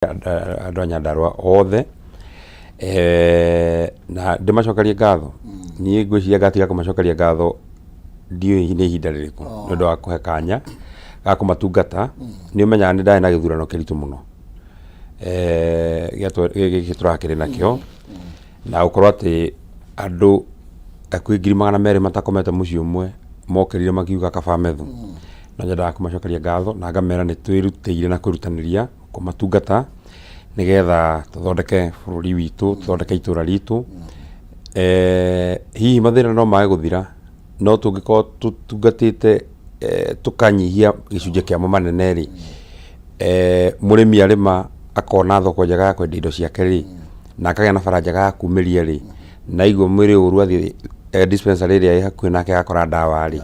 Andũ a Nyandarũa othe na ndĩmacokerie ngatho. Niĩ ngwĩciria ngatiga kũmacokeria ngatho ndiũĩ nĩ ihinda rĩrĩkũ, nĩ ũndũ wa kũhe kanya ga kũmatungata. Nĩ ũmenyaga nĩ ndarĩ na gĩthurano kĩritũ mũno gĩkĩ tũrakĩrĩ nakĩo, na gũkorwo atĩ andũ hakuhĩ 200,000 matakomete mũciĩ ũmwe mokĩrire makiuga kaba methu. No nyendaga kũmacokeria ngatho na ngamera nĩ twĩrutĩire na kwĩrutanĩria kũmatungata nĩgetha tũthondeke bũrũri witũ, tũthondeke itũra ritũ. Hihi mathĩna no mage gũthira, no tũngĩkorwo tũtungatĩte tũkanyihia gĩcunjĩ kĩamo manene rĩ, mũrĩmi arĩma akona thoko njega ya kwendia indo ciake rĩ, na akagĩa na bara njega ya kumĩria rĩ, na aigua mwĩrĩ ũru athiĩ dispensary ĩrĩa ĩ hakuhĩ nake akora ndawa rĩ,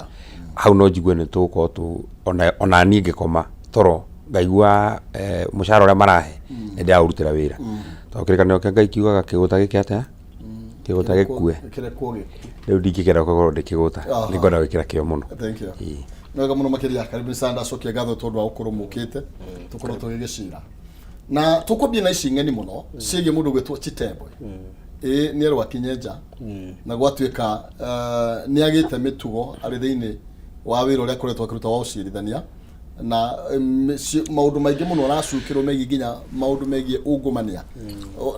hau no njigue nĩ tũgũkorwo tũ ona niĩ ngĩkoma toro ngaigua mũcara ũrĩa marahe nĩ ndĩraũrutĩra wĩra, tondũ kĩrĩkanĩro kĩa Ngai kiugaga kĩgũta gĩke atĩa? Kĩgũta gĩkue. Kĩrekwo gĩkue. Rĩu ndingĩkenda gũkorwo ndĩ kĩgũta, nĩ ngwenda gwĩkĩra kĩo mũno. Thank you. Ĩĩ. Nĩ wega mũno makĩria. Karibu sana, ndacokia ngatho tondũ wa gũkorwo mũkĩte tũkorwo tũgĩgĩcira na tũkwambia na ici ng'eni mũno ciĩgiĩ mũndũ gwĩtwo Chitembwe. Ĩĩ, nĩ erwo akinye nja na gwatuĩka nĩ agĩte mĩtugo arĩ thĩinĩ wa wĩra ũrĩa akoretwo akĩruta wa ũcirithania na maũndũ maingĩ mũno aracukĩrwo megiĩ nginya maũndũ megiĩ ungumania.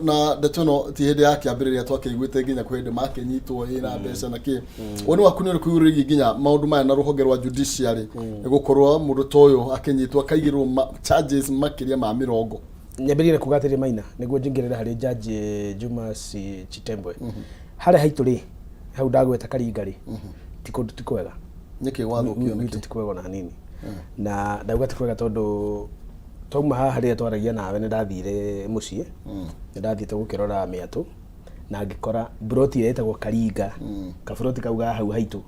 Na ndeto ĩno ti hĩndĩ ya kĩambĩrĩria, twakĩiguĩte nginya kwĩ hĩndĩ makĩnyitwo ĩna mbeca na kĩ. Woni waku nĩ ũrĩkũ igũrũ rĩgiĩ nginya maũndũ maya na rũhonge rwa judiciary gũkorwo mũndũ ta ũyũ akĩnyitwo akaigĩrwo charges makĩria ma 20? Nyambĩrĩrie na kuga atĩrĩ, Maina, nĩguo njingĩrĩre harĩ Judge Juma Chitembwe, harĩa haitũ rĩ, hau ndagweta Karinga rĩ, ti kũndũ ti kwega. Nĩkĩ gwathũkio? Gwitũ Nĩkĩ? ti kwega ona hanini, na ndauga ti kwega tondũ twauma haha rĩrĩa twaragia nawe nĩ ndathire mũciĩ, nĩ ndathiĩte gũkĩrora mĩatũ na ngĩkora mburoti ĩrĩa ĩtagwo Karinga, kaburoti kau ga hau haitũ,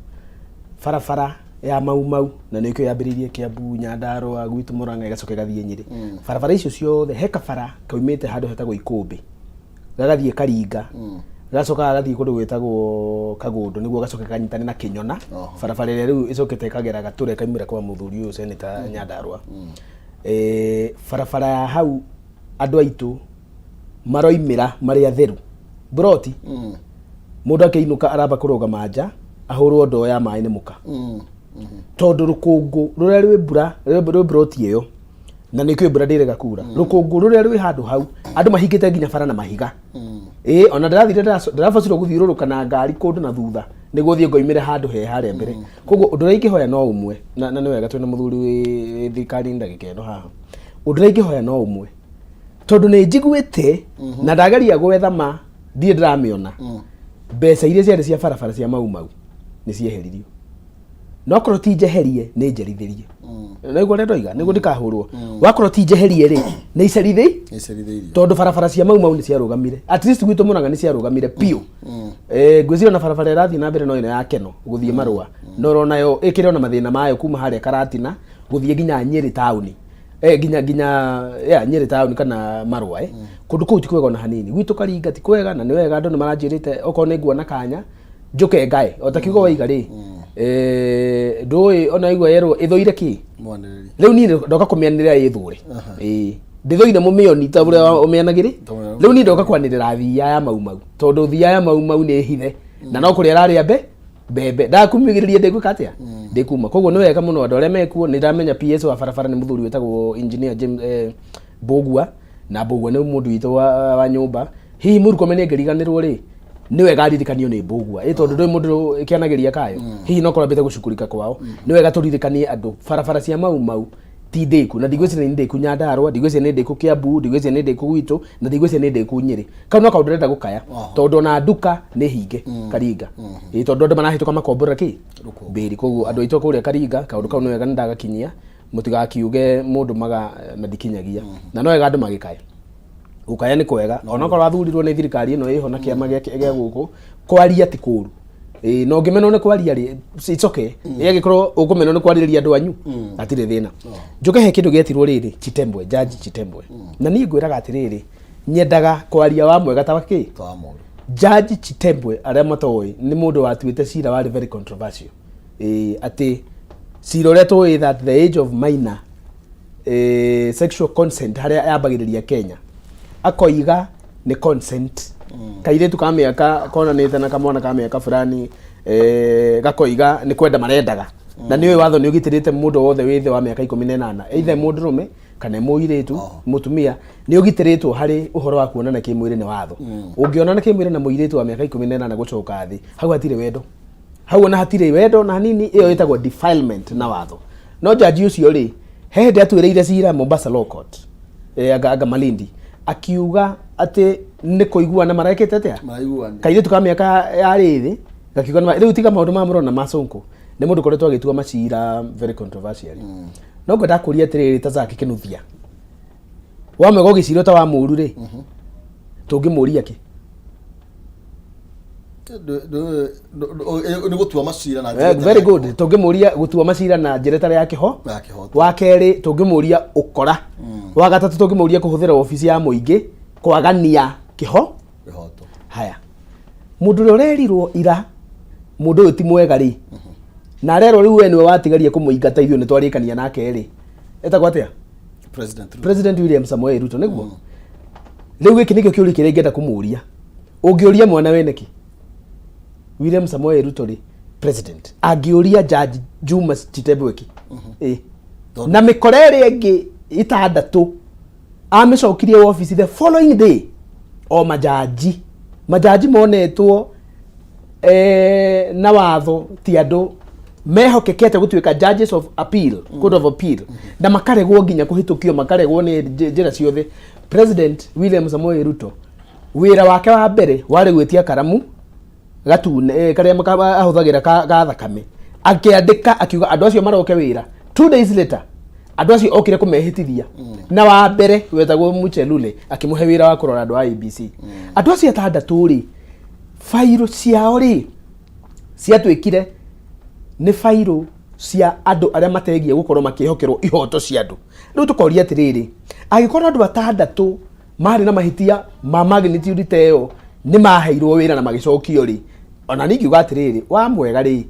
barabara ya Mau Mau, na nĩkĩo yambĩrĩirie Kiambu, Nyandarũa, gwitũ Mũrang'a, ĩgacoka ĩgathiĩ Nyĩrĩ. Barabara icio ciothe, he kabara kaumĩte handũ hetagwo Ikũmbĩ gagathiĩ Karinga, gacoka gagathiĩ kũndũ gwĩtagwo Kagũndũ nĩguo gacoke kanyitane na Kĩnyona, barabara ĩrĩa rĩu ĩcokete ĩkagera Gatũre ĩkaumĩra kwa mũthuri ũyũ seneta Nyandarũa. Barabara ya hau andũ aitũ maroimĩra marĩ atheru mburoti, mũndũ akĩinũka aramba kũrũgama nja ahũrwo ndoo ya maĩ nĩ mũka, tondũ rũkũngũ rũrĩa rwĩ mbura rwĩ mburoti ĩyo, na nĩkĩo mbura ndĩrega kura, rũkũngũ rũrĩa rwĩ handũ hau andũ mahingĩte nginya bara na mahiga. Ĩĩ, ona ndĩrathire ndĩrabacirwo gũthiũrũrũka na ngari kũndũ na thutha nĩguo thiĩ ngoimĩre handũ he harĩa mbere. Koguo ũndũ ũrĩa ingĩhoya no ũmwe, na nĩ wega twĩna mũthuri wĩ thirikari ndagĩka ĩno haha, ũndũ ũrĩa ingĩhoya no ũmwe, tondũ nĩ njiguĩte na ndageria gwetha ma ndirĩ ndĩramĩona, mbeca iria ciarĩ cia barabara cia Mau Mau nĩ cieheririo. No akorwo ti njeherie nĩ njerithĩrie, nĩguo ũrĩa ndoiga nĩguo ndikahũrwo, wakorwo ti njeherie rĩ, nĩ icerithĩ Nĩcerithĩirio. Tondũ barabara cia Mau Mau nĩ ciarũgamire, at least gwitũ Mũrang'a nĩ ciarũgamire biũ. Ngwĩciria ona barabara ĩrathiĩ na mbere no ĩno ya Keno gũthiĩ Marũa, no onayo ĩkĩrĩ ona mathĩna mayo kuma harĩa Karatina gũthiĩ nginya Nyĩrĩ taũni, nginya ya Nyĩrĩ taũni kana Marũa. Kũndũ kũu ti kwega ona hanini. Gwitũ Karinga ti kwega, na nĩ wega andũ nĩ maranjĩrĩte okorwo nĩ nguona kanya njũke ngae o ta kiugo waiga rĩ, ndũĩ ona igua yerwo ĩthũire kĩ. Mwanĩrĩri. Rĩu niĩ ndoka kũmĩanĩrĩra ĩthũre. Ĩĩ, ndĩthũire mũmĩoni ta ũrĩa ũmĩanagĩrĩ. Ta ũrĩa. Rĩu niĩ ndoka kwanĩrĩra thiia ya Mau Mau, tondũ thiia ya Mau Mau nĩ hithe na no kũrĩa ĩrarĩa mbembe ndakumigĩrĩria ndĩgwĩka atĩa ndĩkuma. Koguo nĩ wega mũno andũ arĩa mekuo. Nĩ ndamenya PS wa barabara nĩ mũthuri wĩtagwo engineer James Mbũgua, na Mbũgua nĩ mũndũ witũ wa nyũmba. Hihi Mũrukome nĩ angĩriganĩrwo rĩ, nĩ wega aririkanio nĩ Mbũgua, ĩ tondũ ndũĩ mũndũ kĩanagĩria kayo, hihi no korwo ambĩte gũcukurika kwao. Nĩ wega tũririkanie andũ barabara cia Mau Mau ti ndĩku, na ndigwĩciria nĩ ndĩku Nyandarũa, ndigwĩciria nĩ ndĩku Kiambu, ndigwĩciria nĩ ndĩku gwitũ, na ndigwĩciria nĩ ndĩku Nyĩrĩ. Kau no kaũndũ ndĩrenda gũkaya, tondũ ona nduka nĩ hinge Karinga, ĩ tondũ andũ marahĩtũka makombora kĩ mbĩri. Koguo andũ aitũ kũrĩa Karinga, kaũndũ kau nĩ wega nĩ ndagakinyia, mũtigakiuge mũndũ maga na ndikinyagia. Na no wega andũ magĩkae, gũkaya nĩ kwega, onokorwo athurirwo nĩ thirikari ĩno ĩho na kĩama gĩa gũkũ, kwaria ti kũru. Ĩĩ, na ũngĩmenwo nĩ kwaria rĩ, it's okay. Ĩ angĩkorwo ũkũmenwo nĩ kwarĩrĩria andũ anyu, hatirĩ thĩna. Njũke he kĩndũ gĩetirwo rĩrĩ Chitembwe, Judge Chitembwe, na niĩ ngwĩraga atĩrĩrĩ, nyendaga kwaria wa mwega ta kĩ Ta wa mũru. Judge Chitembwe, arĩa matoĩ, nĩ mũndũ watuĩte cira warĩ very controversial. Ĩĩ, atĩ cira ũrĩa tũĩ that the age of minor Sexual consent harĩa yambagĩrĩria Kenya, akoiga nĩ consent. Kairĩtu ka mĩaka konanĩte na kamwana ka mĩaka fulani, gakoiga nĩ kwenda marendaga, na nĩ ũĩ watho nĩ ũgitĩrĩte mũndũ wothe wĩ thĩ wa mĩaka 18, either mũndũrũme kana mũirĩtu mũtumia, nĩ ũgitĩrĩtwo harĩ ũhoro wa kuonana kĩmwĩrĩ nĩ watho. Ũngĩonana kĩmwĩrĩ na mũirĩtu wa mĩaka 18 gũcoka thĩ, hau hatirĩ wendo, hau ona hatirĩ wendo na hanini, ĩyo ĩtagwo defilement na watho. No jaji ũcio rĩ, he hĩndĩ atuĩrĩire cira Mombasa Law Court, anga Malindi, akiuga atĩ nĩ kũiguana marekĩte atĩa. Maraiguana. Kairĩtu ka mĩaka ya rĩthĩ gakiuga rĩu tiga maũndũ ma mũrona ma Sonko, nĩ mũndũ ũkoretwo agĩtua macira very controversially. No ngwenda kũria atĩrĩrĩ, ta Zack Kinuthia wamwega ũgĩcira ta wa mũru rĩ, tũngĩmũria kĩ? Nĩ gũtua macira na njĩra Very good. Tũngĩmũria gũtua macira na njĩra ĩtarĩ ya kĩho. Ya kĩhoto. Wa kerĩ tũngĩmũria ũkora. Wa gatatũ tũngĩmũria kũhũthĩra obici ya mũingĩ kwagania kĩho. Kĩhoto. Haya, mũndũ ũrĩa ũrerirwo ira mũndũ ũyũ ti mwega rĩ, na arerwo rĩu we nĩwe watigaria kũmũingata, ithuĩ nĩ twarĩkania nake rĩ, etagwo atĩa? President Ruto. President William Samoei Ruto. Nĩguo rĩu gĩkĩ nĩkĩo kĩũria kĩrĩa ingĩenda kũmũria. Ũngĩũria mwana wene kĩ William Samoei Ruto rĩ, president angĩũria Judge Juma Chitembwe kĩ? Na mĩkora ĩrĩa ĩngĩ itandatũ amĩcokirie wabici the following day, o majaji monetwo na watho ti andũ mehokekete gũtuĩka judges of appeal, court of appeal, na makaregwo nginya kũhĩtũkio, makaregwo nĩ njĩra ciothe. President William Samoei Ruto wĩra wake wa mbere warĩ gwĩtia karamu gatune, karĩa ahũthagĩra ga thakame, akĩandĩka akiuga andũ acio maroke wĩra. 2 days later andũ acio okire kũmehĩtithia, na wa mbere wetagwo Muchelule, akĩmũhe wĩra wa kũrora andũ a ABC. Andũ acio atandatũ rĩ, bairũ ciao rĩ ciatuĩkire nĩ bairũ cia andũ arĩa mategiĩ gũkorwo makĩhokerwo ihoto cia andũ. Rĩu tũkoria atĩrĩrĩ, angĩkorwo andũ atandatũ marĩ na mahĩtia ma magnitude ta ĩyo nĩ maheirwo wĩra na magĩcokio rĩ, ona niĩ ingiuga atĩrĩrĩ, wa mwega rĩ,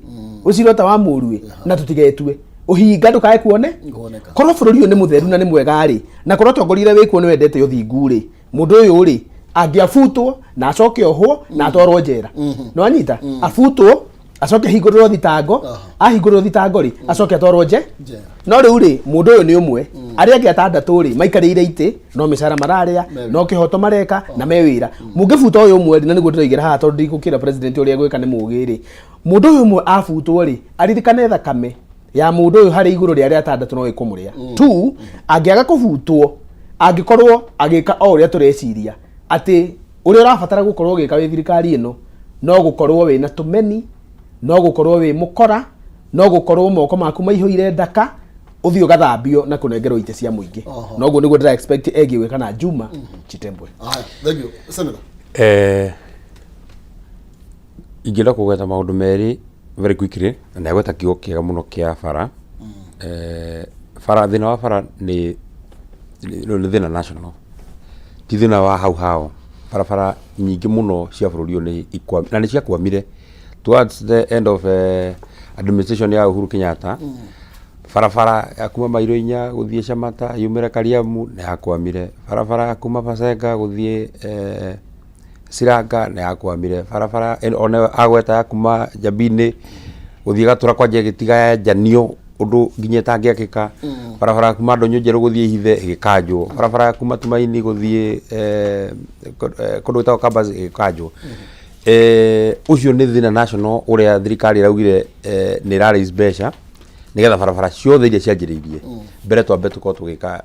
ũciro ta wa mũru ĩ, na tũtigetue ũhinga ndũkae kuone. Kuoneka. Korwo bũrũri ũyũ nĩ mũtheru na nĩ mwega rĩ, na korwo tongoria ũrĩa wĩkuo nĩ wendete ũthingu rĩ, mũndũ ũyũ rĩ angĩabutwo na acoke ohwo na atwarwo njera. Nĩ wanyita? Abutwo, acoke ahingũrĩrwo thitango, ahingũrĩrwo thitango rĩ, acoke atwarwo nje. Njera. No rĩu rĩ, mũndũ ũyũ nĩ ũmwe, arĩa angĩ atandatũ rĩ maikarĩire itĩ, no mĩcara mararĩa, no kĩhoto mareka na me wĩra. Mũngĩbuta ũyũ ũmwe rĩ, na nĩguo ndĩroigĩra haha tondũ ndigũkĩra president ũrĩa gwĩka nĩ mũgĩ rĩ, mũndũ ũyũ ũmwe abutwo rĩ, aririkane thakame ya mũndũ ũyũ harĩ igũrũ rĩa arĩa atandatũ no ĩkũmũrĩa tu. Angĩaga kũbutwo, angĩkorwo agĩka o ũrĩa tũreciria atĩ ũrĩa ũrabatara gũkorwo ũgĩka wĩ thirikari ĩno, no gũkorwo wĩna tũmeni, no gũkorwo wĩ mũkora, no gũkorwo moko maku maihũire ndaka, ũthiĩ ũgathambio na kũnengerwo itĩ cia mũingĩ. Noguo nĩguo ndĩra expect egiĩ gwĩka na Juma Chitembwe. Haya, thank you. Senator. Ingĩenda kũgweta maũndũ merĩ very quickly, na nĩagweta kiugo kĩega mũno kĩa bara. Bara, thĩna wa bara nĩ thĩna national, ti thĩna wa hau hao. Barabara nyingĩ mũno cia bũrũri ũyũ nĩ na nĩ ciakwamire towards the end of administration ya Uhuru Kenyatta. Barabara ya kuma mairo 4 gũthiĩ Shamata yumĩre Kariamu nĩ yakwamire, barabara ya kuma Basenga gũthiĩ Siranga nĩ yakwamire, barabara ona agweta ya kuma Njabinĩ gũthiĩ Gatũra kwanja ĩgĩtiga yenjanio ũndũ nginya ĩtangĩakĩka, barabara ya kuma Ndũnyũ Njerũ gũthiĩ Ihithe ĩgĩkanjwo, barabara ya kuma Tumaini gũthiĩ kũndũ gwĩtagwo Kabas ĩgĩkanjwo. Ũcio nĩ thĩna national ũrĩa thirikari ĩraugire nĩ ĩra raise mbeca nĩgetha barabara ciothe iria cianjĩrĩirie mbere twambe tũkorwo tũgĩka,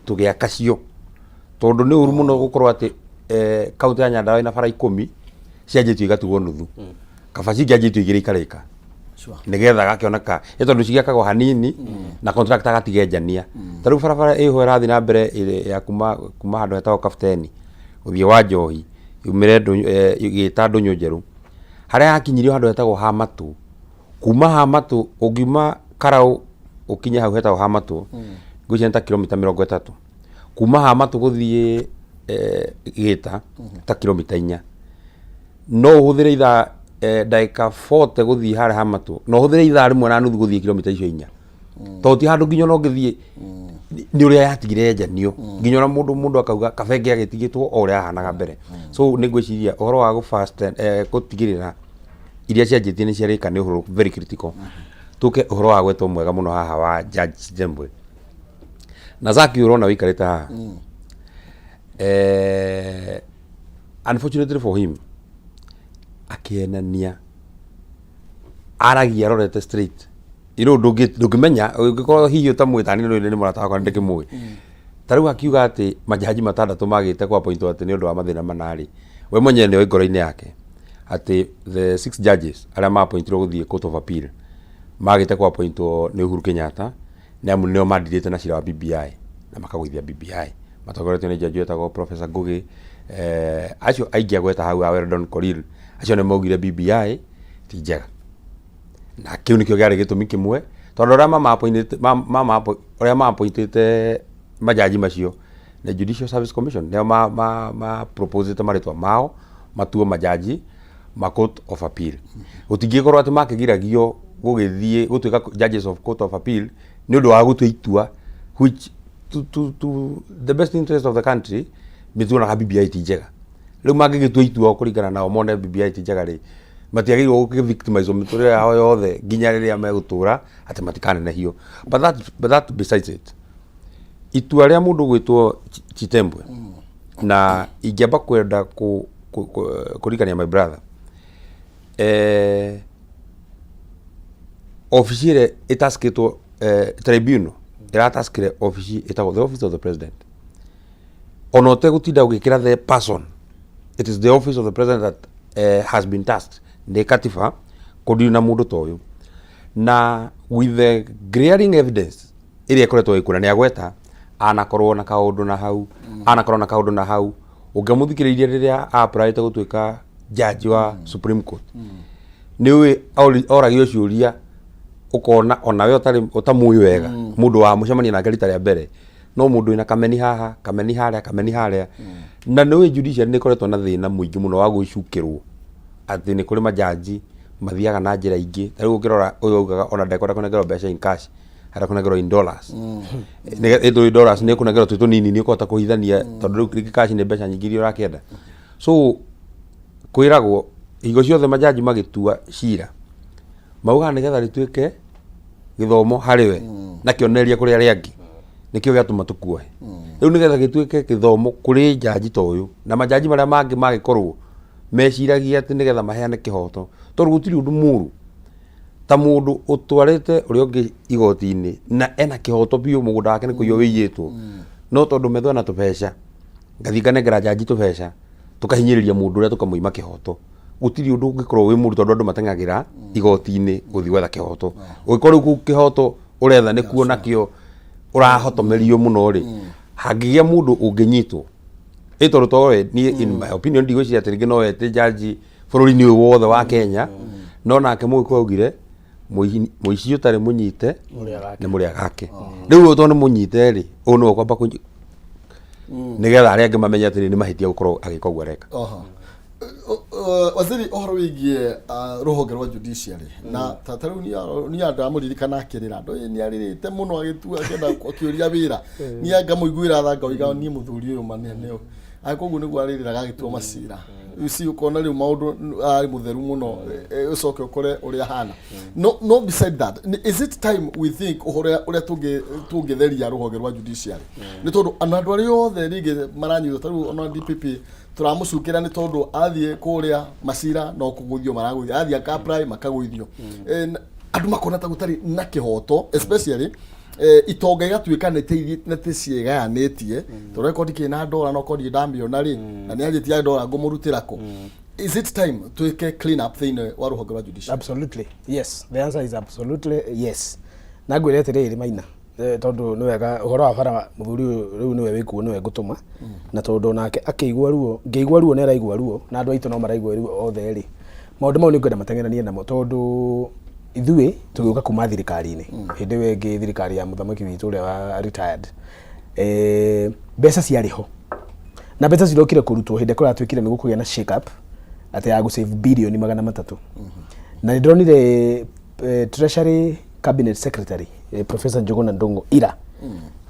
tũgĩaka cio, tondũ nĩ ũru mũno gũkorwo atĩ kaunti ya Nyandarua ĩna bara 10 cianjĩtio igatigwo nuthu, kaba cingĩanjĩtio igĩrĩ ikarĩka nĩgetha gakĩoneka ĩ, tondũ cigĩakagwo hanini na contractor agatigenjania. Ta rĩu barabara ĩho ĩrathiĩ na mbere ĩrĩ ya kuma handũ hetagwo Kapteni gũthiĩ wa Njohi yumĩre ĩgĩta Ndũnyũ Njerũ, harĩa yakinyirio handũ hetagwo ha Matũ, kuma ha Matũ ũngiuma Karaũ ũkinye hau hetagwo ha Matũ, ngwĩciria nĩ ta kilomita 30. Kuma ha Matũ gũthiĩ Gĩta ta kilomita 4. No ũhũthĩre ithaa, ndagĩka 40 gũthiĩ harĩa ha Matũ, na ũhũthĩre ithaa rĩmwe na nuthu gũthiĩ kilomita icio 4, tondũ ti handũ nginya ona ũngĩthiĩ. Nĩ ũrĩa yatigire yenjanio nginya ona mũndũ akauga kabenge agĩtigĩtwo o ũrĩa ahanaga mbere. So nĩ ngwĩciria ũhoro wa gũ fast gũtigĩrĩra iria cianjĩtie nĩ ciarĩka nĩ ũhoro very critical. Tũke ũhoro wa gwetwo mwega mũno haha wa Judge Chitembwe na Zaki ũrona wĩikarĩte haha. Unfortunately for him, akĩenania aragia arorete straight you know, ndũngĩmenya ũngĩkorwo hihi ũtamũĩ tani nĩ mũrata wakwa ndĩkĩmũĩ. Ta rĩu akiuga atĩ majaji matandatũ magĩte kwa point atĩ nĩ ũndũ wa mathĩna mana-rĩ, we mwenyewe nĩoĩ ngoro-inĩ yake atĩ the six judges arĩa ma-appointirwo gũthiĩ Court of Appeal magĩte kwa appointwo nĩ Uhuru Kenyatta nĩ amu nĩo mandirĩte na cira wa BBI na makagũithia BBI matongoretio nĩ jaji wetagwo Professor Ngugi, acio aingĩ agweta hau a Weldon Korir, acio nĩ maugire BBI ti njega na kĩu nĩkĩo kĩarĩ gĩtũmi kĩmwe tondũ arĩa ũrĩa ma-appointĩte majaji macio nĩ Judicial Service Commission, nĩo ma proposĩte marĩtwa mao matuo majaji ma Court of Appeal. Gũtingĩkorwo atĩ makĩgiragio gũgĩthiĩ gũtuĩka judges of Court of Appeal nĩ ũndũ wa gũtua itua which to the best interest of the country. Nĩ tuonaga BBI ti njega. Rĩu mangĩgĩtua itua kũringana nao mone BBI ti njega rĩ, matiagĩrĩirwo gũkĩ victimize mĩtũrĩre yao yothe nginya rĩrĩa megũtũra atĩ matikanenehio. But that besides it, itua rĩa mũndũ gwĩtwo Chitembwe, na ingĩamba kwenda kũririkania my brother, obici ĩrĩa ĩtaskĩtwo, tribunal ĩrataskire obici ĩtagwo the Office of the President, ona ũtegũtinda ũgĩkĩra the person, it is the Office of the President that has been tasked nĩ katiba kũdeal na mũndũ ta ũyũ na with the glaring evidence ĩrĩa ĩkoretwo ĩkuona nĩ agweta anakorwo na kaũndũ na hau, anakorwo na kaũndũ na hau. Ũngĩamũthikĩrĩirie rĩrĩa applyĩte gũtuĩka judge wa Supreme Court, nĩ ũĩ oragio ciũria ũkona onawe ũtarĩ ũtamũĩ wega, mũndũ wa mũcemania nake rita rĩa mbere, no mũndũ wĩna kameni haha, kameni harĩa, kameni harĩa. Na nĩ ũĩ judiciary nĩ ĩkoretwo na thĩna mũingĩ mũno wa gwĩcukĩrwo atĩ nĩ kũrĩ majaji mathiaga na njĩra ingĩ. Ta rĩu ũngĩrora ũyũ augaga ona ndekwenda kũnengerwo mbeca in cash, arenda kũnengerwo in dollars. Ĩtũ dollars nĩ kũnengerwo twĩ tũnini nĩ ũkũhota kũhithania, tondũ rĩu rĩngĩ cash nĩ mbeca nyingĩ iria ũrakĩenda. So kwĩragwo hingo ciothe majaji magĩtua cira maugaga nĩgetha rĩtuĩke gĩthomo harĩ we na kĩonereria kũrĩ arĩa angĩ, nĩkĩo gĩatũma tũkuohe rĩu, nĩgetha gĩtuĩke gĩthomo kũrĩ njanji ta ũyũ na majaji marĩa mangĩ mangĩkorwo meciragia atĩ nĩgetha maheane kĩhoto, tondũ gũtirĩ ũndũ mũru ta mũndũ ũtwarĩte ũrĩa ũngĩ igoti-inĩ na ena kĩhoto biũ, mũgũnda wake nĩ kũiywo wĩiyĩtwo, no tondũ metho ena tũbeca, ngathiĩ nganengera njanji tũbeca, tũkahinyĩrĩria mũndũ ũrĩa, tũkamũima kĩhoto. Gũtirĩ ũndũ ũngĩkorwo wĩ mũru, tondũ andũ mateng'agĩra igoti-inĩ gũthiĩ gwetha kĩhoto. Ũngĩkorwo rĩu kũu kĩhoto ũretha nĩkuo nakĩo ũrahotomerio mũno rĩ, hangĩgĩa mũndũ ũngĩnyitwo ĩ tondũ towe niĩ in my opinion ndigwĩciria atĩ rĩngĩ no ete jaji bũrũri-inĩ ũyũ wothe wa Kenya. No nake Mũgĩkũyũ augire mũici ũtarĩ mũnyite mũrĩa gake. Nĩ mũrĩa gake. Rĩu ũyũ tondũ nĩ mũnyite rĩ, ũyũ nĩwe ũkwamba nĩgetha arĩa angĩ mamenye atĩrĩ nĩ mahĩtia gũkorwo agĩka ũguo areka. Oho. Waziri, ũhoro wĩgiĩ rũhonge rwa judiciary na ta rĩu niĩ ndamũririkana akĩrĩra andũ, nĩ arĩrĩte mũno agĩtua akĩenda akĩũria wĩra. Niĩ ngamũiguĩra tha, ngauga niĩ mũthuri ũyũ manene agĩ koguo nĩguo arĩrĩraga agĩtua macira ici, ũkona rĩu maũndũ arĩ mũtheru mũno, ũcoke ũkore ũrĩa hana. No beside that, is it time we think ũhoro ũrĩa tũngĩtheria rũhonge rwa judiciary? Nĩ tondũ ona andũ arĩa othe rĩngĩ maranyitwo, ta rĩu ona DPP tũramũcukĩra nĩ tondũ athiĩ kũrĩa macira no kũgũithio maragũithio, athiĩ aka apply makagũithio. Andũ makona ta gũtarĩ na kĩhoto, especially itonga igatuĩka nĩ tĩciĩgayanĩtie, tondũ eko ndikĩrĩ na ndora no korwo ndamĩona rĩ na nĩ anjĩtia ndora ngũmũrutĩra kũ. Is it time twĩke clean up thĩinĩ wa rũhonge rwa judiciary? Absolutely yes, the answer is absolutely yes. Na ngwĩre atĩrĩrĩ Maina, tondũ nĩ wega ũhoro wa bara, mũthuri ũyũ rĩu nĩwe wĩkuo, nĩwe ngũtũma, na tondũ nake akĩigua ruo, ngĩigua ruo nĩ araigua ruo, na andũ aitũ no maraigua ruo othe rĩ, maũndũ mau nĩ ngwenda mateng'eranie namo, tondũ ithuĩ tũgĩũka kuma thirikari-inĩ hĩndĩ ĩyo ĩngĩ, thirikari ya mũthamaki witũ ũrĩa wa retired, mbeca ciarĩ ho na mbeca cirokire kũrutwo hĩndĩ ĩrĩa kũratuĩkire nĩ gũkũgĩa na shake up atĩ ya gũsave bilioni 300. Na nĩ ndĩronire Treasury Cabinet Secretary, Professor Njuguna Ndung'u ira.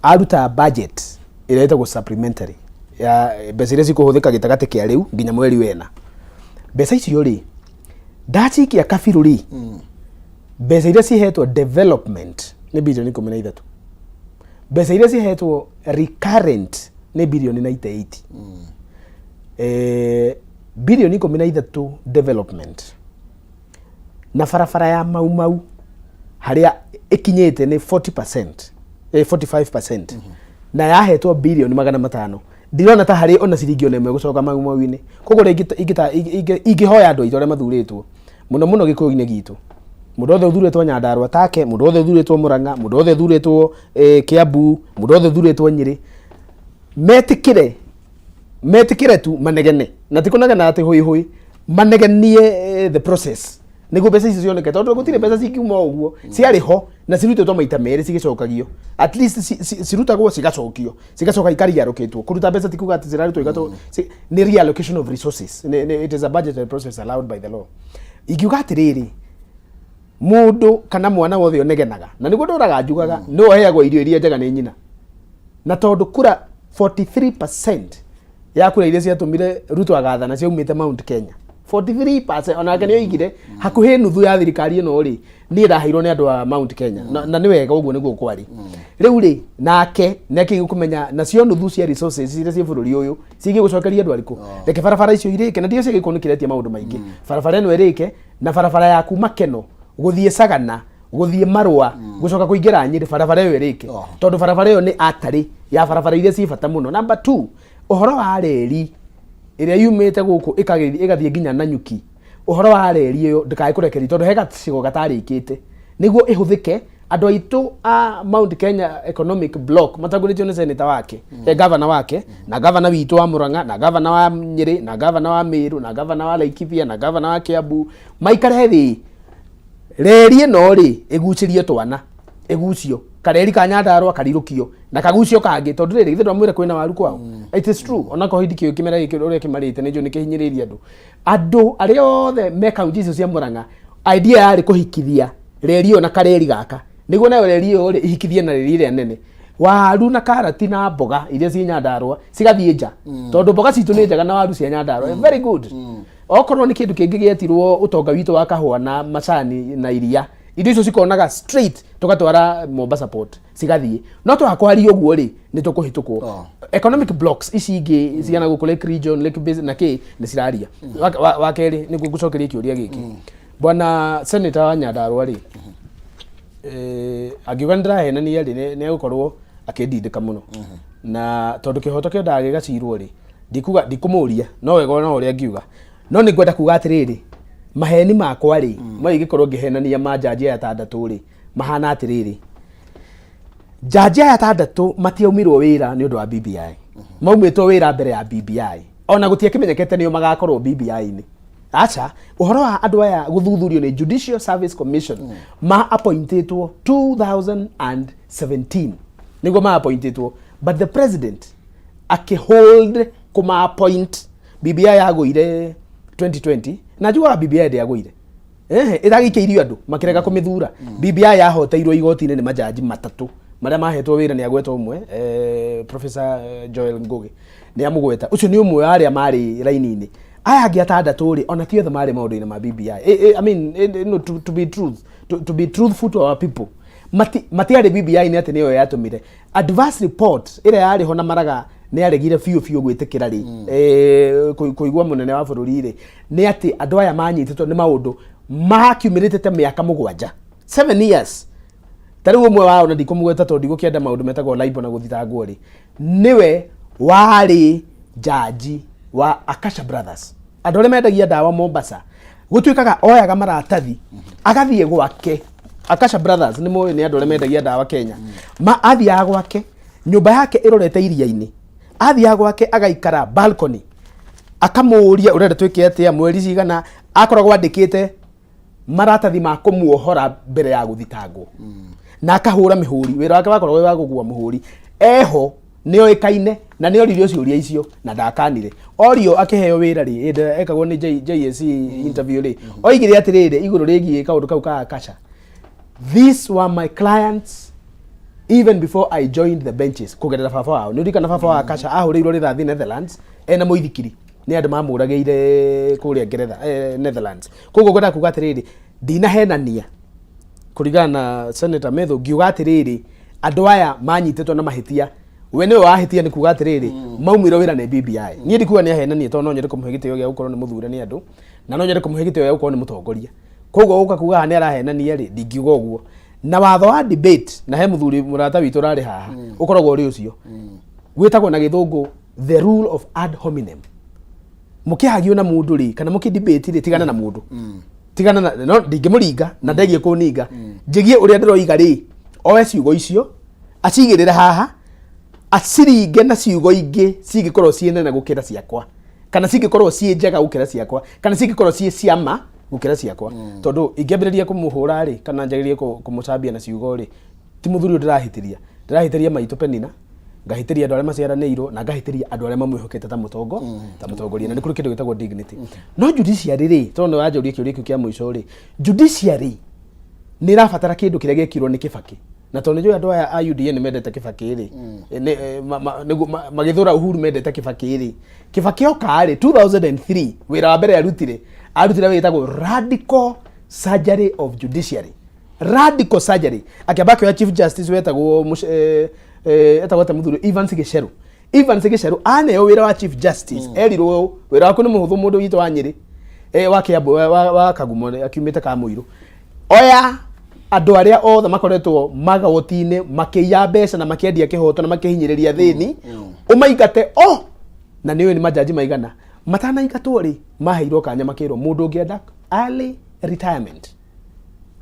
Aruta budget ĩrĩa ĩtagwo supplementary ya mbeca iria cikũhũthĩka gĩtagatĩ kĩa rĩu nginya mweri wena. Mbeca icio rĩ, ndacikia kabirũ rĩ, mbeca iria cihetwo development nĩ birioni 13, mbeca iria cihetwo recurrent nĩ birioni 98. Birioni 13 development na barabara ya Mau Mau harĩa ĩkinyĩte nĩ 40%, 45%, na yahetwo birioni 500. Ndirona ta harĩ ona ciringi ona ĩmwe gũcoka Mau Mau-inĩ. Koguo rĩ, ingĩhoya andũ aitũ arĩa mathurĩtwo mũno mũno gĩkũyũ-inĩ gitũ, mũndũ wothe ũthurĩtwo Nyandarua take, mũndũ wothe ũthurĩtwo Murang'a, mũndũ wothe ũthurĩtwo Kiambu, mũndũ wothe ũthurĩtwo Nyĩrĩ, metĩkĩre tu manegene, na ti kũnegena atĩ hũi hũi, manegenie the process nĩguo mbeca icio cioneke, tondũ gũtirĩ mbeca cingiuma o ũguo. Ciarĩ ho na cirutĩtwo maita merĩ cigĩcokagio, at least cirutagwo cigacokio, cigacoka ikariarũkĩtwo. Kũruta mbeca ti kuga atĩ cirarutwo igatwo, nĩ reallocation of resources. It is a budgetary process allowed by the law. Ingiuga atĩrĩrĩ, mũndũ kana mwana wothe ũnegenaga, na nĩguo ndũraga njugaga, nĩwe ũheagwo irio iria njega nĩ nyina, na tondũ kura 43% ya kura iria ciatũmire Ruto agathana ciaumĩte Mount Kenya, 43%, onake nĩ oigire hakuhĩ nuthu ya thirikari ĩno rĩ, niĩ ndaheirwo nĩ andũ a Mount Kenya. Na nĩ wega ũguo nĩguo kwarĩ. Rĩu rĩ, nake nĩ akĩgĩ kũmenya nacio nuthu cia resources iria ciĩ bũrũri ũyũ cigiĩ gũcokeria andũ arĩkũ. Reke barabara icio irĩke, na ndio ciagĩkorwo nĩ kĩretia maũndũ maingĩ. Barabara ĩno ĩrĩke, na barabara ya kuma Keno gũthiĩ Sagana, gũthiĩ Marũa, gũcoka kũingĩra Nyĩrĩ, barabara ĩyo ĩrĩke, tondũ barabara ĩyo nĩ atarĩ ya barabara iria ciĩ bata mũno. Number two, ũhoro wa reri ĩrĩa yumĩte gũkũ ĩgathiĩ nginya Nanyuki, ũhoro wa reri ĩyo ndĩkae kũrekererio, tondũ he gacigo gatarĩkĩte nĩguo ĩhũthĩke. Andũ aitũ a Mount Kenya Economic Block matongoretio nĩ senator wake, governor wake, na governor witũ wa Murang'a, na governor wa Nyĩrĩ, na governor wa Meru, na governor wa Laikipia, na governor wa Kiambu, maikare thĩ, reri ĩno rĩ ĩgucĩrie twana, ĩgucio kareri ka Nyandarua karirũkio na kagucio kangĩ, tondũ rĩrĩ, githĩ ndwamwĩra kwĩna waru kwao? It is true, onakorwo hindi kĩo kĩmera gĩkĩ ũrĩa kĩmarĩte nĩ njũĩ nĩ kĩhinyĩrĩirie andũ arĩa othe me kaunti icio cia Murang'a. Idea yarĩ kũhikithia reri ĩyo na kareri gaka, nĩguo nayo reri ĩyo rĩ ihikithie na reri ĩrĩa nene. Waru na karati na mboga iria ciĩ Nyandarua cigathiĩ nja, tondũ mboga citũ nĩ njega na waru cia Nyandarua very good. Okorwo nĩ kĩndũ kĩngĩ gĩetirwo ũtonga witũ wa kahũa na macani na iria, indo icio cikonaga straight tũgatwara Mombasa Port cigathiĩ. No twakwaria ũguo rĩ, nĩ tũkũhĩtũkwo. Economic blocks ici ingĩ cigana gũkũ Lake Region, Lake Basin na kĩ nĩ ciraria. Wa kerĩ, nĩguo ngũcokeria kĩũria gĩkĩ, bwana senator wa Nyandarua rĩ, angiuga nĩ ndĩrahenania rĩ, nĩ egũkorwo akĩndindĩka mũno, na tondũ kĩhoto kĩendaga gĩgacirwo rĩ, ndikuga ndikũmũria, no wega no ũrĩa ngiuga, no nĩ ngwenda kuga atĩrĩrĩ, maheni makwa rĩ, no ingĩkorwo ngĩhenania ma njanji aya atandatũ rĩ, mahana atĩrĩrĩ, njanji aya atandatũ matiaumirwo wĩra nĩ ũndũ wa BBI, maumĩtwo wĩra mbere ya BBI, ona gũtiakĩmenyekete nĩo magakorwo BBI-inĩ. Aca, ũhoro wa andũ aya gũthuthurio nĩ Judicial Service Commission, ma appointĩtwo 2017 nĩguo ma appointĩtwo, but the president akĩhold kũma appoint. BBI yagũire 2020, na njugaga BBI ndĩagũire, ehe, ĩragĩikĩirio andũ makĩrega kũmĩthura. BBI yahoteirwo igoti-inĩ nĩ majaji matatũ marĩa mahetwo wĩra nĩ agwetwo ũmwe, Professor Joel Ngugi nĩ amũgweta, ũcio nĩ ũmwe wa arĩa marĩ raini-inĩ. Aya angĩ atandatũ rĩ, ona ti othe marĩ maũndũ-inĩ ma BBI. I mean, no, to be truthful to our people, matiarĩ BBI nĩ atĩ nĩyo yatũmire adverse report ĩrĩa yarĩ ho, na Maraga nĩ aregire biũ biũ gwĩtĩkĩra rĩ, kũigua mũnene wa bũrũri rĩ, nĩ atĩ andũ aya manyitĩtwo nĩ maũndũ makiumĩrĩte ta mĩaka 7, 7 years. Ta rĩu ũmwe wao, na ndikũmũgweta tondũ ndigũkĩenda maũndũ metagwo libel na gũthitangwo rĩ, nĩwe warĩ jaji wa Akasha Brothers, andũ arĩa mendagia ndawa Mombasa. Gũtuĩkaga oyaga maratathi agathiĩ gwake. Akasha Brothers nĩ moĩ nĩ andũ arĩa mendagia ndawa Kenya. Ma athiaga gwake, nyũmba yake ĩrorete iria-inĩ, athiaga gwake agaikara balcony, akamũria, "Ũrenda twĩke atĩa? Mweri cigana?" Akoragwo andĩkĩte maratathi ma kũmuohora mbere ya gũthitangwo na akahũra mĩhũri. Wĩra wake wakoragwo wĩ wa gũkua mũhũri. Eho nĩoĩkaine na nĩ oririo ciũria icio na ndakanire orio. Akĩheo wĩra rĩ, hĩndĩ ĩrĩa ekagwo nĩ JSC interview rĩ, oigire atĩrĩrĩ igũrũ rĩgiĩ kaũndũ kau ka Akasha, "These were my clients Even before I joined the benches, kũgerera baba wao. Nĩ ũririkana baba wa Akasha ahũrĩirwo rĩthathi Netherlands ena mũithikiri nĩ andũ mamũragĩire kũrĩa Ngeretha, Netherlands. Koguo ngwendaga kuga atĩrĩrĩ, ndinahenania kũringana na Senator Methu ngiuga atĩrĩrĩ, andũ aya manyitĩtwo na mahĩtia, we nĩwe wahĩtia nĩ kuga atĩrĩrĩ, maumirwo wĩra nĩ BBI. Niĩ ndikuga nĩ ahenanie, tondũ no nyende kũmũhe gĩtĩo gĩa gũkorwo nĩ mũthure nĩ andũ, na no nyende kũmũhe gĩtĩo gĩa gũkorwo nĩ mũtongoria. Koguo gũka kuga haha nĩ arahenania rĩ, ndingiuga ũguo. Na watho wa debate, na he mũthuri mũrata witũ ũrarĩ haha, ũkoragwo ũrĩ ũcio wĩtagwo na gĩthũngũ the rule of ad hominem. Mũkĩhagio na mũndũ rĩ, kana mũkĩ debate rĩ, tigana na mũndũ, tigana na no ndingĩmũringa na ndegie kũninga, njigie ũrĩa ndĩroiga rĩ, oe ciugo icio acigĩrĩre haha, aciringe na ciugo ingĩ cingĩkorwo ciĩ nene gũkĩra ciakwa, kana cingĩkorwo ciĩ njega gũkĩra ciakwa, kana cingĩkorwo ciĩ ciama gũkĩra ciakwa. Tondũ ingĩambĩrĩria kũmũhũra rĩ, kana njagĩrĩrie kũmũcambia na ciugo rĩ, ti mũthuri ũyũ ndĩrahĩtĩria, ndĩrahĩtĩria maitũ Penina, ngahĩtĩria andũ arĩa maciaranĩirwo, na ngahĩtĩria andũ arĩa mamwĩhokete ta mũtongoria. Na nĩ kũrĩ kĩndũ gĩtagwo dignity. No judiciary rĩ, tondũ nĩ wanjũria kĩũria kĩu kĩa mũico rĩ, judiciary nĩ ĩrabatara kĩndũ kĩrĩa gĩekirwo nĩ Kĩbakĩ. Na tondũ nĩ njũĩ andũ aya a UDA nĩ mendete Kĩbakĩ rĩ, nĩguo magĩthũra Uhuru mendete Kĩbakĩ rĩ, Kĩbakĩ oka rĩ 2003, wĩra wa mbere arutire wĩtagwo radical surgery of judiciary. Radical surgery, akĩamba akĩoya chief justice wetagwo etagwo atĩa mũthuri, Evans Gicheru. Evans Gicheru aneo wĩra wa chief justice, erirwo, "Wĩra waku nĩ mũhũthũ, mũndũ witũ wa Nyĩrĩ, wa Kiambu, wa Kagumo, akiumĩte Kamũirũ, oya andũ arĩa othe makoretwo magoti-inĩ makĩiya mbeca na makĩendia kĩhoto na makĩhinyĩrĩria thĩni, ũmaingate." O na nĩ ũĩ nĩ majaji maigana matanaingatwo rĩ, maheirwo kanya, makĩrwo mũndũ ũngĩenda early retirement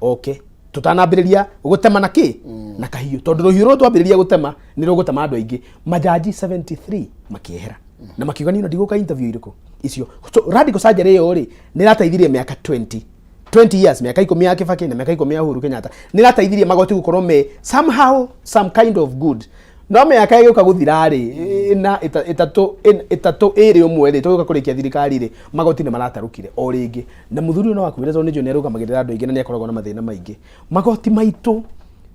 oke tutanambĩrĩria gũtema na kĩ na kahiũ, tondũ rũhiũ rũrũ twambĩrĩria gũtema nĩ rũgũtema andũ aingĩ. Majaji 73 makĩehera na makiuga, "Niĩ ndigũka interview irĩkũ icio." So radical surgery ĩyo rĩ, nĩ ĩrateithirie mĩaka 20 20 years, mĩaka 10 ya Kibaki na mĩaka 10 ya Uhuru Kenyatta, nĩ ĩrateithirie magoti gũkorwo me somehow some kind of good. No mĩaka ĩgĩũka gũthira rĩ, ĩna ĩtatũ, ĩtatũ ĩrĩ ũmwe rĩ, tũgĩũka kũrĩkia thirikari rĩ, magoti nĩ maratarũkire o rĩngĩ. Na mũthuri ũyũ no akuire, tondũ nĩ njũĩ nĩ arũgamagĩrĩra andũ aingĩ na nĩ akoragwo na mathĩna maingĩ. Magoti maitũ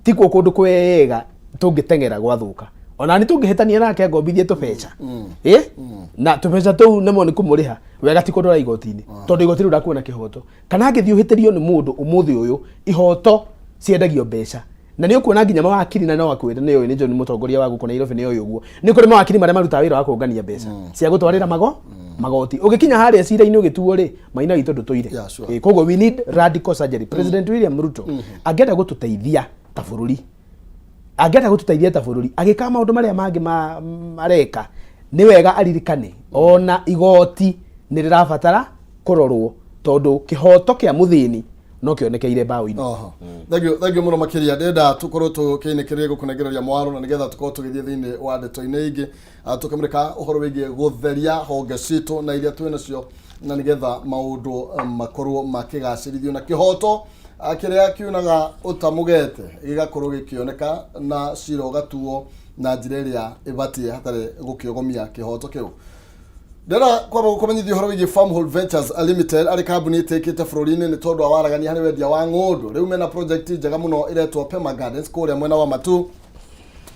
tikuo kũndũ kwega tũngĩteng'era gwathũka. Ona nĩ tũngĩhĩtania nake ngombithie tũbeca, na tũbeca tũu nĩmo nĩ kũmũrĩha wega, ti kũndwara igoti-inĩ, tondũ igoti rĩu ndakuona kĩhoto. Kana angĩthiĩ ũhĩtĩrio nĩ mũndũ ũmũthĩ ũyũ, ihoto ciendagio mbeca, na nĩ ũkuona nginya mawakiri, na no akwĩre nĩ ũyũ nĩ John mũtongoria wa gũkũ Nairobi, nĩ ũyũ ũguo nĩ kũrĩ mawakiri marĩa marutaga wĩra wa kũngania mbeca cia gũtwarĩra magoti. Ũgĩkinya harĩa cira-inĩ ũgĩtuo rĩ, maina witũ ndũtũire. Koguo we need radical surgery. President William Ruto angĩenda gũtũteithia ta bũrũri, agĩka maũndũ marĩa mangĩ mareka, nĩ wega aririkane ona igoti nĩ rĩrabatara kũrorwo, tondũ kĩhoto kĩa mũthĩni no kĩonekeire mbaũ-inĩ. Oho. Thank you, thank you mũno makĩria. Ndĩrenda tũkorwo tũkĩinĩkĩrĩria gũkũnengereria mwaro na nĩgetha tũkorwo tũgĩthiĩ thĩinĩ wa ndeto-inĩ ingĩ. Tũkĩmũrĩka ũhoro wĩgiĩ gũtheria honge citũ na iria twĩ nacio, na nĩgetha maũndũ makorwo makĩgacĩrithio na kĩhoto kĩrĩa kiunaga ũtamũgete gĩgakorwo gĩkĩoneka na cira ũgatuo na njĩra ĩrĩa ĩbatiĩ hatarĩ gũkĩogomia kĩhoto kĩu. Ndĩrenda kwamba gũkũmenyithia ũhoro wĩgiĩ Farmhold Ventures Limited, arĩ kambuni ĩtĩkĩte bũrũri-inĩ nĩ tondũ wa waragania harĩ wendia wa ng'ũndũ. Rĩu mena project njega mũno ĩretwo Pema Gardens kũrĩa mwena wa Matu,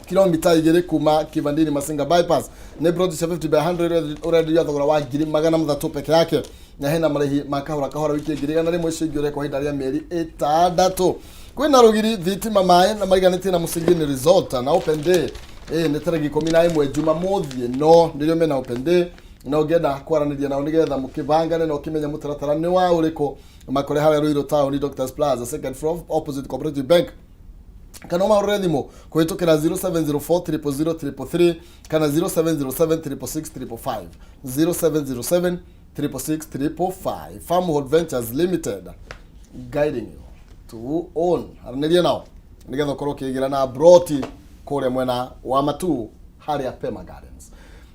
kilomita 2 kuma Kivandini Masinga bypass. Nĩ plot cia 50 by 100, ũrenderio thogora wa 300,000 peke yake, na hena marĩhi ma kahora kahora, wiki 100,000, icio ingĩ ũreka kwa ihinda rĩa mĩeri 6. Kwĩna rũgiri, thitima, maĩ na mariganĩtie na Mũcingini Resort. Na open day nĩ tarĩki 11 Jumamothi, no nĩrĩo mena open day, na ũngĩenda kwaranĩria nao nĩgetha mũkĩbangane na ũkĩmenya mũtaratara nĩ wa ũrĩkũ, makore harĩa Ruiru Town, Doctors Plaza, second floor, opposite Cooperative Bank, kana ũmahũrĩre thimũ kũhĩtũkĩra 0704 000 333 kana 0707 666 555, 0707 666 555. Farmhold Ventures Limited, guiding you to own. Aranĩria nao nĩgetha ũkorwo ũkĩgĩra na broti kũrĩa mwena wa Matu harĩa Pema Gardens.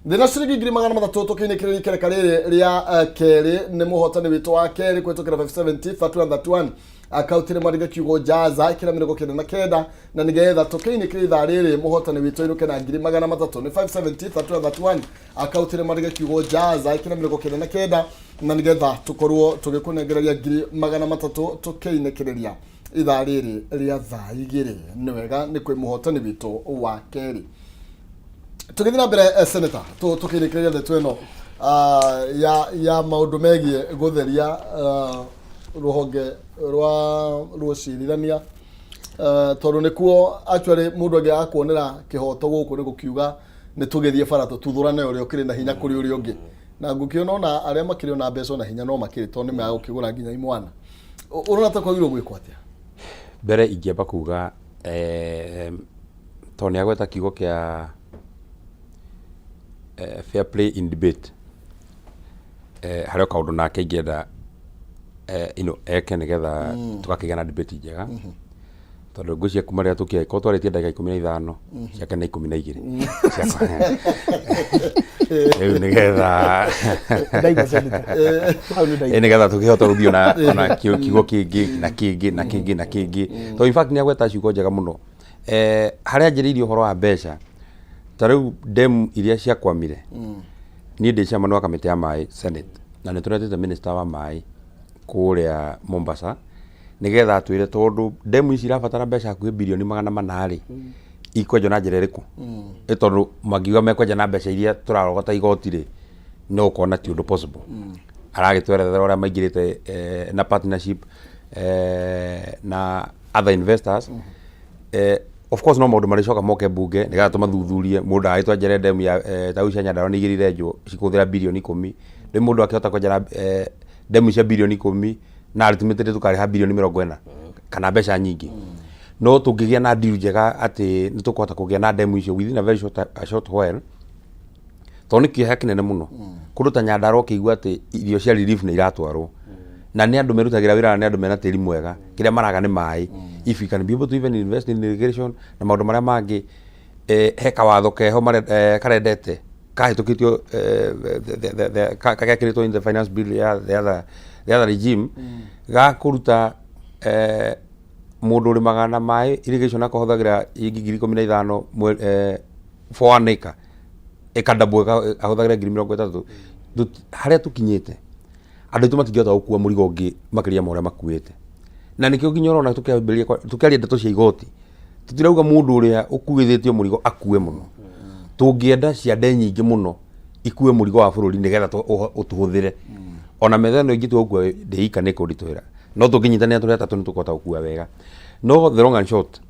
Thĩna ciringi 300,000. Tũkĩinĩkĩrĩria ikereka rĩrĩ rĩa kerĩ, nĩ mũhotani witũ wa kerĩ kũhĩtũkĩra 570 3131, akaunti nĩ mwandĩke kiugo jaza, ĩkĩra 99, na nĩgetha tũkĩinĩkĩrĩria ithaa rĩrĩ mũhotani witũ ainũke na 300,000. Nĩ 570 3131, akaunti nĩ mwandĩke kiugo jaza, ĩkĩra 99, na nĩgetha tũkorwo tũgĩkũnengereria 300,000 tũkĩinĩkĩrĩria. Ithaa rĩrĩ rĩa thaa 2 nĩ wega nĩ kwĩ mũhotani witũ wa kerĩ. Tũgĩthiĩ na mbere, Senator, tũkĩrĩkĩrĩria ndeto ĩno ya maũndũ megiĩ gũtheria rũhonge rwa rũcirithania, tondũ nĩkuo actually mũndũ angĩaga kuonera kĩhoto gũkũ nĩ gũkiuga nĩ tũgĩthiĩ bara tũtuthũrane ũrĩa ũkĩrĩ na hinya kũrĩ ũrĩa ũngĩ, na ngũkĩona ona arĩa makĩrĩ ona mbeca ona hinya no makĩrĩ, tondũ nĩ megũkĩgũra nginya imwana. Ũrona ta kwagĩrĩirwo gwĩkwo atĩa? Mbere ingĩamba kuga, tondũ nĩ agweta kiugo kĩa fair play in debate, harĩ o kaũndũ nake ingĩenda eke nĩgetha tũgakĩgĩa na debate njega, tondũ ngwĩciria kuma rĩrĩa tũkire korwo twarĩtie ndagĩka 15, ciake nĩ 12. Rĩu nĩgetha Ndaigua, Senator. Hau nĩ ndaigua. Nĩgetha tũkĩhota gũthiĩ ona kiugo kĩngĩ na kĩngĩ na kĩngĩ na kĩngĩ, tondũ in fact nĩ agweta ciugo njega mũno. Harĩa anjĩrĩirie ũhoro wa mbeca, ta rĩu demu iria ciakwamire, niĩ ndĩ chairman wa kamĩtĩ ya maĩ Senate, na nĩ tũretete minister wa maĩ kũrĩa Mombasa nĩgetha atwĩre, tondũ demu ici irabatara mbeca hakuhĩ birioni 400 rĩ, ikwenjwo na njĩra ĩrĩkũ? Ĩ tondũ mangiuga mekwenja na mbeca iria tũrarogota igoti rĩ, no ũkona ti ũndũ possible. Aragĩtwerethera ũrĩa maingĩrĩte na partnership na other investors. Of course no maũndũ marĩcoka moke mbunge nĩgetha tũmathuthurie. Mũndũ agagĩtwenjere demu ya ta cia Nyandarua nĩ igĩrĩ irenjwo cikũhũthĩra birioni 10. Rĩu mũndũ akĩhota kwenjera demu cia birioni 10 na ultimately tũkarĩha birioni 40 kana mbeca nyingĩ. No tũngĩgĩa na deal njega atĩ nĩ tũkũhota kũgĩa na demu icio within a very short while, tondũ nĩ kĩeha kĩnene mũno kũndũ ta Nyandarua ũkĩigua atĩ irio cia relief nĩ iratwarwo, na nĩ andũ merutagĩra wĩra na nĩ andũ mena tĩri mwega, kĩrĩa maraga nĩ maĩ. If we can be able to even invest in irrigation na maũndũ marĩa mangĩ, he kawatho keho karendete kahĩtũkĩtio, gekĩrĩtwo in the finance bill ya the other regime, ga kũruta mũndũ ũrĩmaga na maĩ irrigation akahũthagĩra 15,000 for 1 acre, ĩkadouble ahũthagĩre 30,000. Harĩa tũkinyĩte, andũ aitũ matingĩhota gũkua mũrigo ũngĩ makĩria ma ũrĩa makuĩte, na nĩkĩo nginya ũrona tũkĩambĩrĩria tũkĩaria ndeto cia igoti, tũtirauga mũndũ ũrĩa ũkuithĩtio mũrigo akue mũno. Tũngĩenda ciande nyingĩ mũno ikue mũrigo wa bũrũri nĩgetha ũtũhũthĩre. Ona metha ĩno ingĩtua gũkua ndĩ ika nĩ kũnditũhĩra, no tũngĩnyitanĩra tũrĩ atatũ nĩ tũkũhota gũkua wega. No the long and short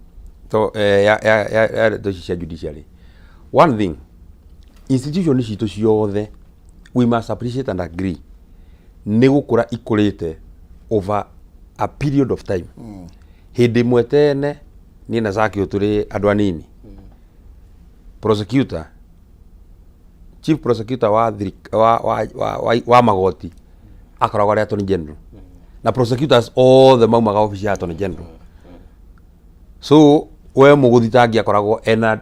to, ya ndeto ici cia judiciary, one thing, institution citũ ciothe, we must appreciate and agree nĩ gũkũra ikũrĩte over a period of time. Hĩndĩ ĩmwe tene, niĩ na Zakio tũrĩ andũ anini, prosecutor, chief prosecutor wa, wa magoti akoragwo arĩ attorney general, na prosecutors othe maumaga obici ya attorney general. So we mũgũthitangi akoragwo ena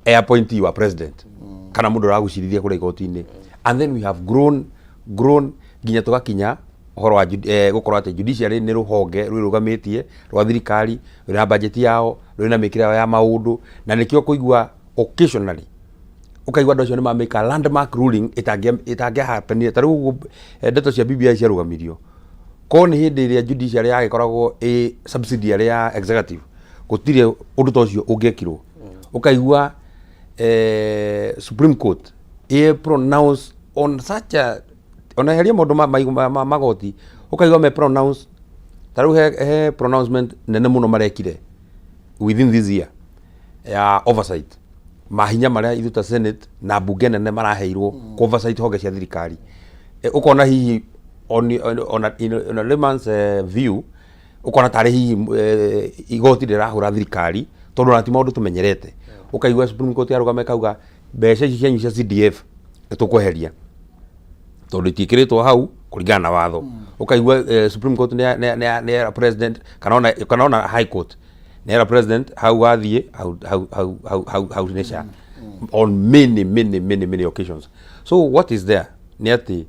appointee wa president kana mũndũ ũragũcirithia kũrĩa igoti-inĩ. And then we have grown nginya tũgakinya ũhoro wa gũkorwo atĩ judiciary nĩ rũhonge rwĩrũgamĩtie rwa thirikari, rwĩna budget yao, rwĩna mĩkĩre yao ya maũndũ. Na nĩkĩo kũigua occasionally ũkaigua andũ acio nĩ mamĩka landmark ruling ĩtangĩa happenire. Ta rĩu ũguo, ndeto cia BBI ciarũgamirio ko nĩ hĩndĩ ĩrĩa judiciary yagĩkoragwo ĩ subsidiary ya executive, gũtirĩ ũndũ ta ũcio ũngĩekirwo. Ũkaigua Supreme Court ĩ pronounce on such a, ona heria maũndũ ma magoti, ũkaigua me pronounce. Ta rĩu he pronouncement nene mũno marekire within this year ya oversight, mahinya marĩa ithuĩ ta Senate na mbunge nene maraheirwo ku oversight honge cia thirikari. Ũkona hihi on a layman's view, ũkona tarĩ hihi igoti rĩrahũra thirikari, tondũ ona ti maũndũ tũmenyerete. Ũkaigua Supreme Court yarũgama ĩkauga mbeca ici cianyu cia CDF nĩ tũkweheria tondũ itiĩkĩrĩtwo hau kũringana na watho. Ũkaigua Supreme Court nĩ yera president, kana ona High Court nĩ yera president hau wathiĩ hau hau hau hau hau hau nĩ ca on many many many many occasions. So what is there nĩ atĩ,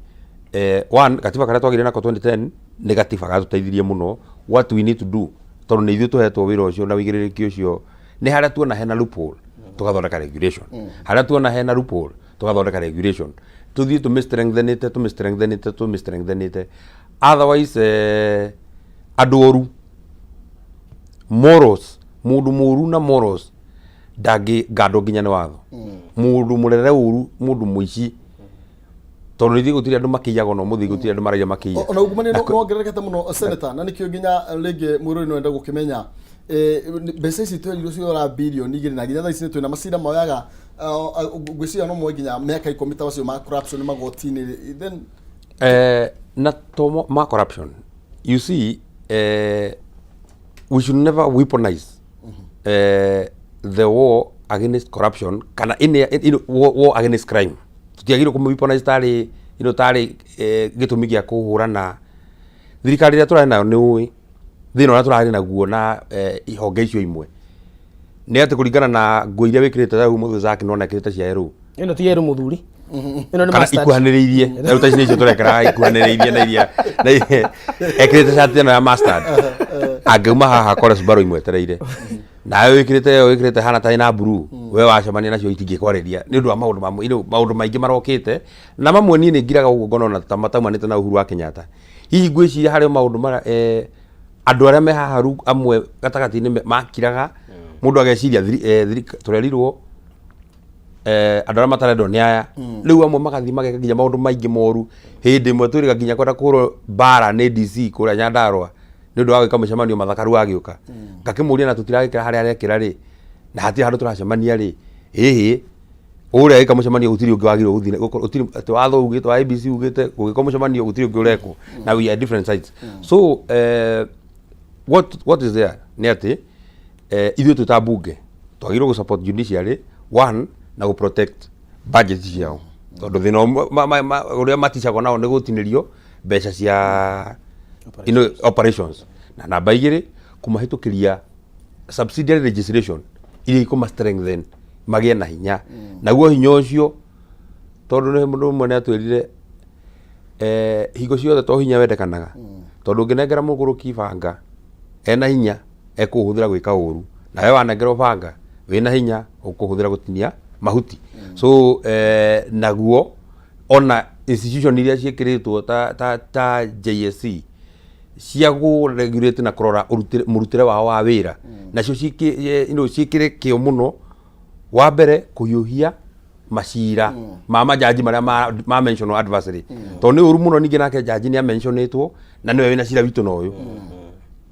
one, gatiba karĩa twagĩire nako 2010 nĩ gatiba gatũteithirie mũno. What we need to do, tondũ nĩ ithuĩ tũhetwo wĩra ũcio na wĩigĩrĩrĩki ũcio, nĩ harĩa tuona hena loophole tũgathondeka regulation, harĩa tuona hena loophole tũgathondeka regulation, tũthiĩ tũmĩ strengthenĩte, tũmĩ strengthenĩte, tũmĩ strengthenĩte. Otherwise, andũ oru Morals, mũndũ mũru na morals ndangĩngandwo nginya nĩ watho. Mũndũ mũrere ũru, mũndũ mũici, tondũ ithuĩ gũtirĩ andũ makĩiyaga, ona ũmũthĩ gũtirĩ andũ maraiya makĩiya. Ona ungumania no wongererekete mũno, senator, na nĩkĩo nginya rĩngĩ mwĩrori no ende gũkĩmenya mbeca ici twerirwo ciora 2 bilioni na nginya thaa ici nĩ twĩna macira moyaga, ngwĩciria no moe nginya mĩaka 10 ta macio ma corruption magoti-inĩ then. Na to ma corruption, you see, we should never weaponize the war against corruption kana war against crime. Tutiagĩrĩirwo kũmĩ weaponize tarĩ tarĩ gĩtũmi gĩa kũhũrana thirikari ĩrĩa tũrarĩ nayo. Nĩ ũĩ thĩna ũrĩa tũrarĩ naguo na ihonge icio imwe nĩ atĩ kũringana na nguo iria wĩkĩrĩte rĩu mũthĩ Zack nĩwona ekĩrĩte cia yerũ. Ĩno ti yerũ, mũthuri, ĩno nĩ kana mustard. Ikuhanĩrĩirie rĩu ta ici nĩcio tũrekera ikuhanĩrĩirie na iria na ekĩrĩte cati ĩno ya mustard, angĩuma haha akore Subaru imwetereire, nawe wĩkĩrĩte ĩyo wĩkĩrĩte hana tarĩ na blue, we wacemania nacio itingĩkwarĩria nĩ ũndũ wa maũndũ ma maũndũ maingĩ marokĩte na mamwe. Niĩ nĩ ngiraga ũguo ngona ona ta mataumanĩte na Uhuru wa Kenyatta. Hihi ngwĩciria harĩ maũndũ marĩa andũ arĩa me haha amwe gatagatĩ-inĩ makiraga mũndũ ageciria tũrerirwo andũ arĩa matarendwo nĩ aya rĩu, amwe magathiĩ mageka nginya maũndũ maingĩ moru. Hĩndĩ ĩmwe twĩrĩga nginya kwenda kũhũrwo mbara nĩ DC kũrĩa Nyandarũa nĩ ũndũ wa gwĩka mũcemanio Mathakaru agĩũka, ngakĩmũria na tũtiragĩkĩra harĩa arekĩra rĩ, na hatirĩ handũ tũracemania rĩ, ĩhĩ ũrĩa agĩka mũcemanio gũtirĩ ũngĩ wagĩrĩirwo gũthiĩ gũtirĩ atĩ watho ugĩte wa ABC ugĩte gũgĩka mũcemanio gũtirĩ ũngĩ ũrekwo, na we are different sides. So what is there nĩ atĩ ithuĩ twĩ ta mbunge twagĩrĩirwo gũ support judiciary one na gũ protect budget ciao, tondũ thĩna ũmwe ũrĩa maticagwo nao nĩ gũtinĩrio mbeca cia operations, na namba igĩrĩ kũmahĩtũkĩria subsidiary legislation iria ikũma strengthen magĩe na hinya. Naguo hinya ũcio, tondũ nĩ mũndũ ũmwe nĩ atwĩrire hingo ciothe to hinya wendekanaga, tondũ ũngĩnengera mũgũrũki banga ena hinya ekũũhũthĩra gwĩka ũru, nawe wanengerwo banga wĩna hinya ũkũhũthĩra gũtinia mahuti. So naguo ona institution iria ciĩkĩrĩtwo ta JSC cia gũ regulate na kũrora mũrutĩre wao wa wĩra, nacio ciĩkĩre kĩo mũno. Wa mbere kũhiũhia macira ma majaji marĩa ma mention adversary, tondũ nĩ ũru mũno. Ningĩ nake jaji nĩ amentionĩtwo na nĩwe wĩna cira witũ na ũyũ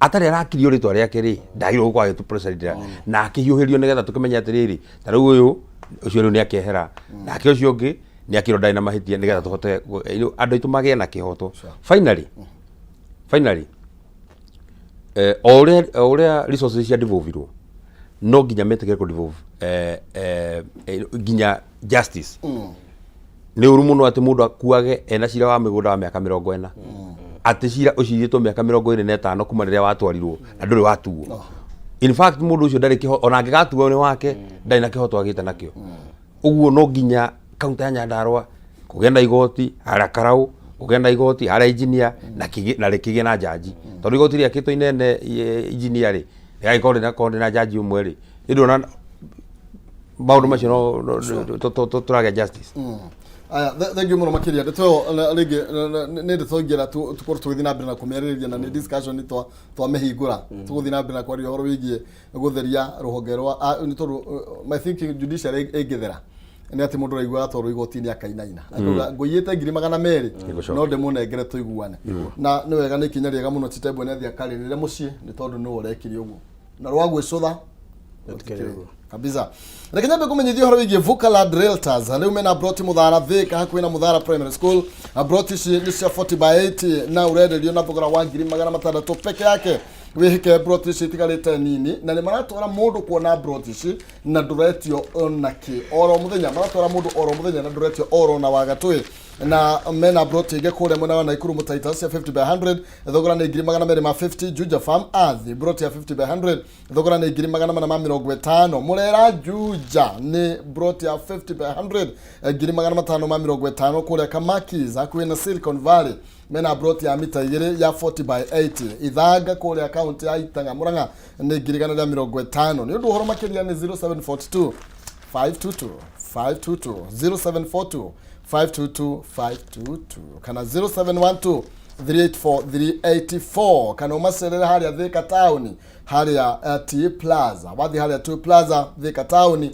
atarĩ arakirio rĩtwa rĩake rĩ, ndagĩrĩirwo gũkorwo agĩtũ na akĩhiũhĩrio nĩgetha tũkĩmenye atĩrĩrĩ, ta rĩu ũyũ ũcio rĩu nĩ akehera, nake ũcio ũngĩ nĩ akĩrwo ndarĩ na mahĩtia, nĩgetha tũhote andũ aitũ magĩe na kĩhoto. Finally, o ũrĩa resources cia devolvirwo, no nginya metĩkĩre kũ devolve nginya justice. Nĩ ũru mũno atĩ mũndũ akuage ena cira wa mĩgũnda wa mĩaka 40, atĩ cira ũcirĩtwo mĩaka 25 kuma rĩrĩa watwarirwo na ndũrĩ watuo. In fact, mũndũ ũcio ndarĩ kĩho ona angĩgatuo nĩ wake, ndarĩ na kĩhoto agĩte nakĩo. Ũguo no nginya kaunti ya Nyandarua kũgĩe na igoti harĩa Karau, kũgĩe na igoti harĩa engineer, na rĩkĩgĩe na jaji, tondũ igoti rĩakĩtwo inene engineer rĩ, rĩgagĩkorwo rĩnakorwo rĩna jaji ũmwe rĩ, nĩ maũndũ macio no tũragĩa justice. Aya, thank you mũno makĩria. Ndeto ĩyo rĩngĩ nĩ ndeto ingĩenda tũkorwo tũgĩthiĩ na mbere na kũmĩarĩrĩria, na nĩ discussion twamĩhingũra tũgũthiĩ na mbere na kwaria ũhoro wĩgiĩ gũtheria rũhonge rwa nĩ tondũ my thinking judiciary ĩngĩthera nĩ atĩ mũndũ araiguaga tondũ igoti-inĩ akainaina akauga ngũiyĩte 200,000 Nĩgũcokia. No ndĩmũnengere tũiguane, na nĩ wega, nĩ ikinya rĩega mũno. Chitembwe nĩ athiĩ akarĩrĩre mũciĩ nĩ tondũ nĩwe ũrekire ũguo na rwa gwĩcũtha. Gũtikĩrĩ ũguo. Kabisa. Reke nyambe kũmenyithia ũhoro wĩgiĩ Vukalad Realtors. Rĩu mena broti Mũthara Thika hakuhĩ na Mũthara Primary School. Na broti ici nĩ cia 40 by 80 na ũrenderio na thogora wa 600,000 peke yake. Wĩhĩke, broti ici itigarĩte nini, na nĩ maratwara mũndũ kuona broti ici na ndũretio ona kĩ oro mũthenya. Maratwara mũndũ oro mũthenya na ndũretio oro na wagatũĩ. Na mena broti ĩngĩ kũrĩa mwena wa Naikuru Mũtaita cia 50 by 100, thogora nĩ 250,000. Juja Farm Ardhi, broti ya 50 by 100, thogora nĩ 450,000. Mũrera Juja nĩ broti ya 50 by 100, 550,000. Kũrĩa Kamakis hakuhĩ na Silicon Valley mena broti ya mita 2 ya 40 by 80. Ithanga kũrĩa kaunti ya Itang'a Murang'a nĩ 150,000. Nĩ ũndũ ũhoro makĩria nĩ 0742 522 522, 0742. 522 522 kana 0712 384 384, kana ũmacerere harĩa Thika Town, harĩa T Plaza. Wathiĩ harĩa T Plaza Thika Town,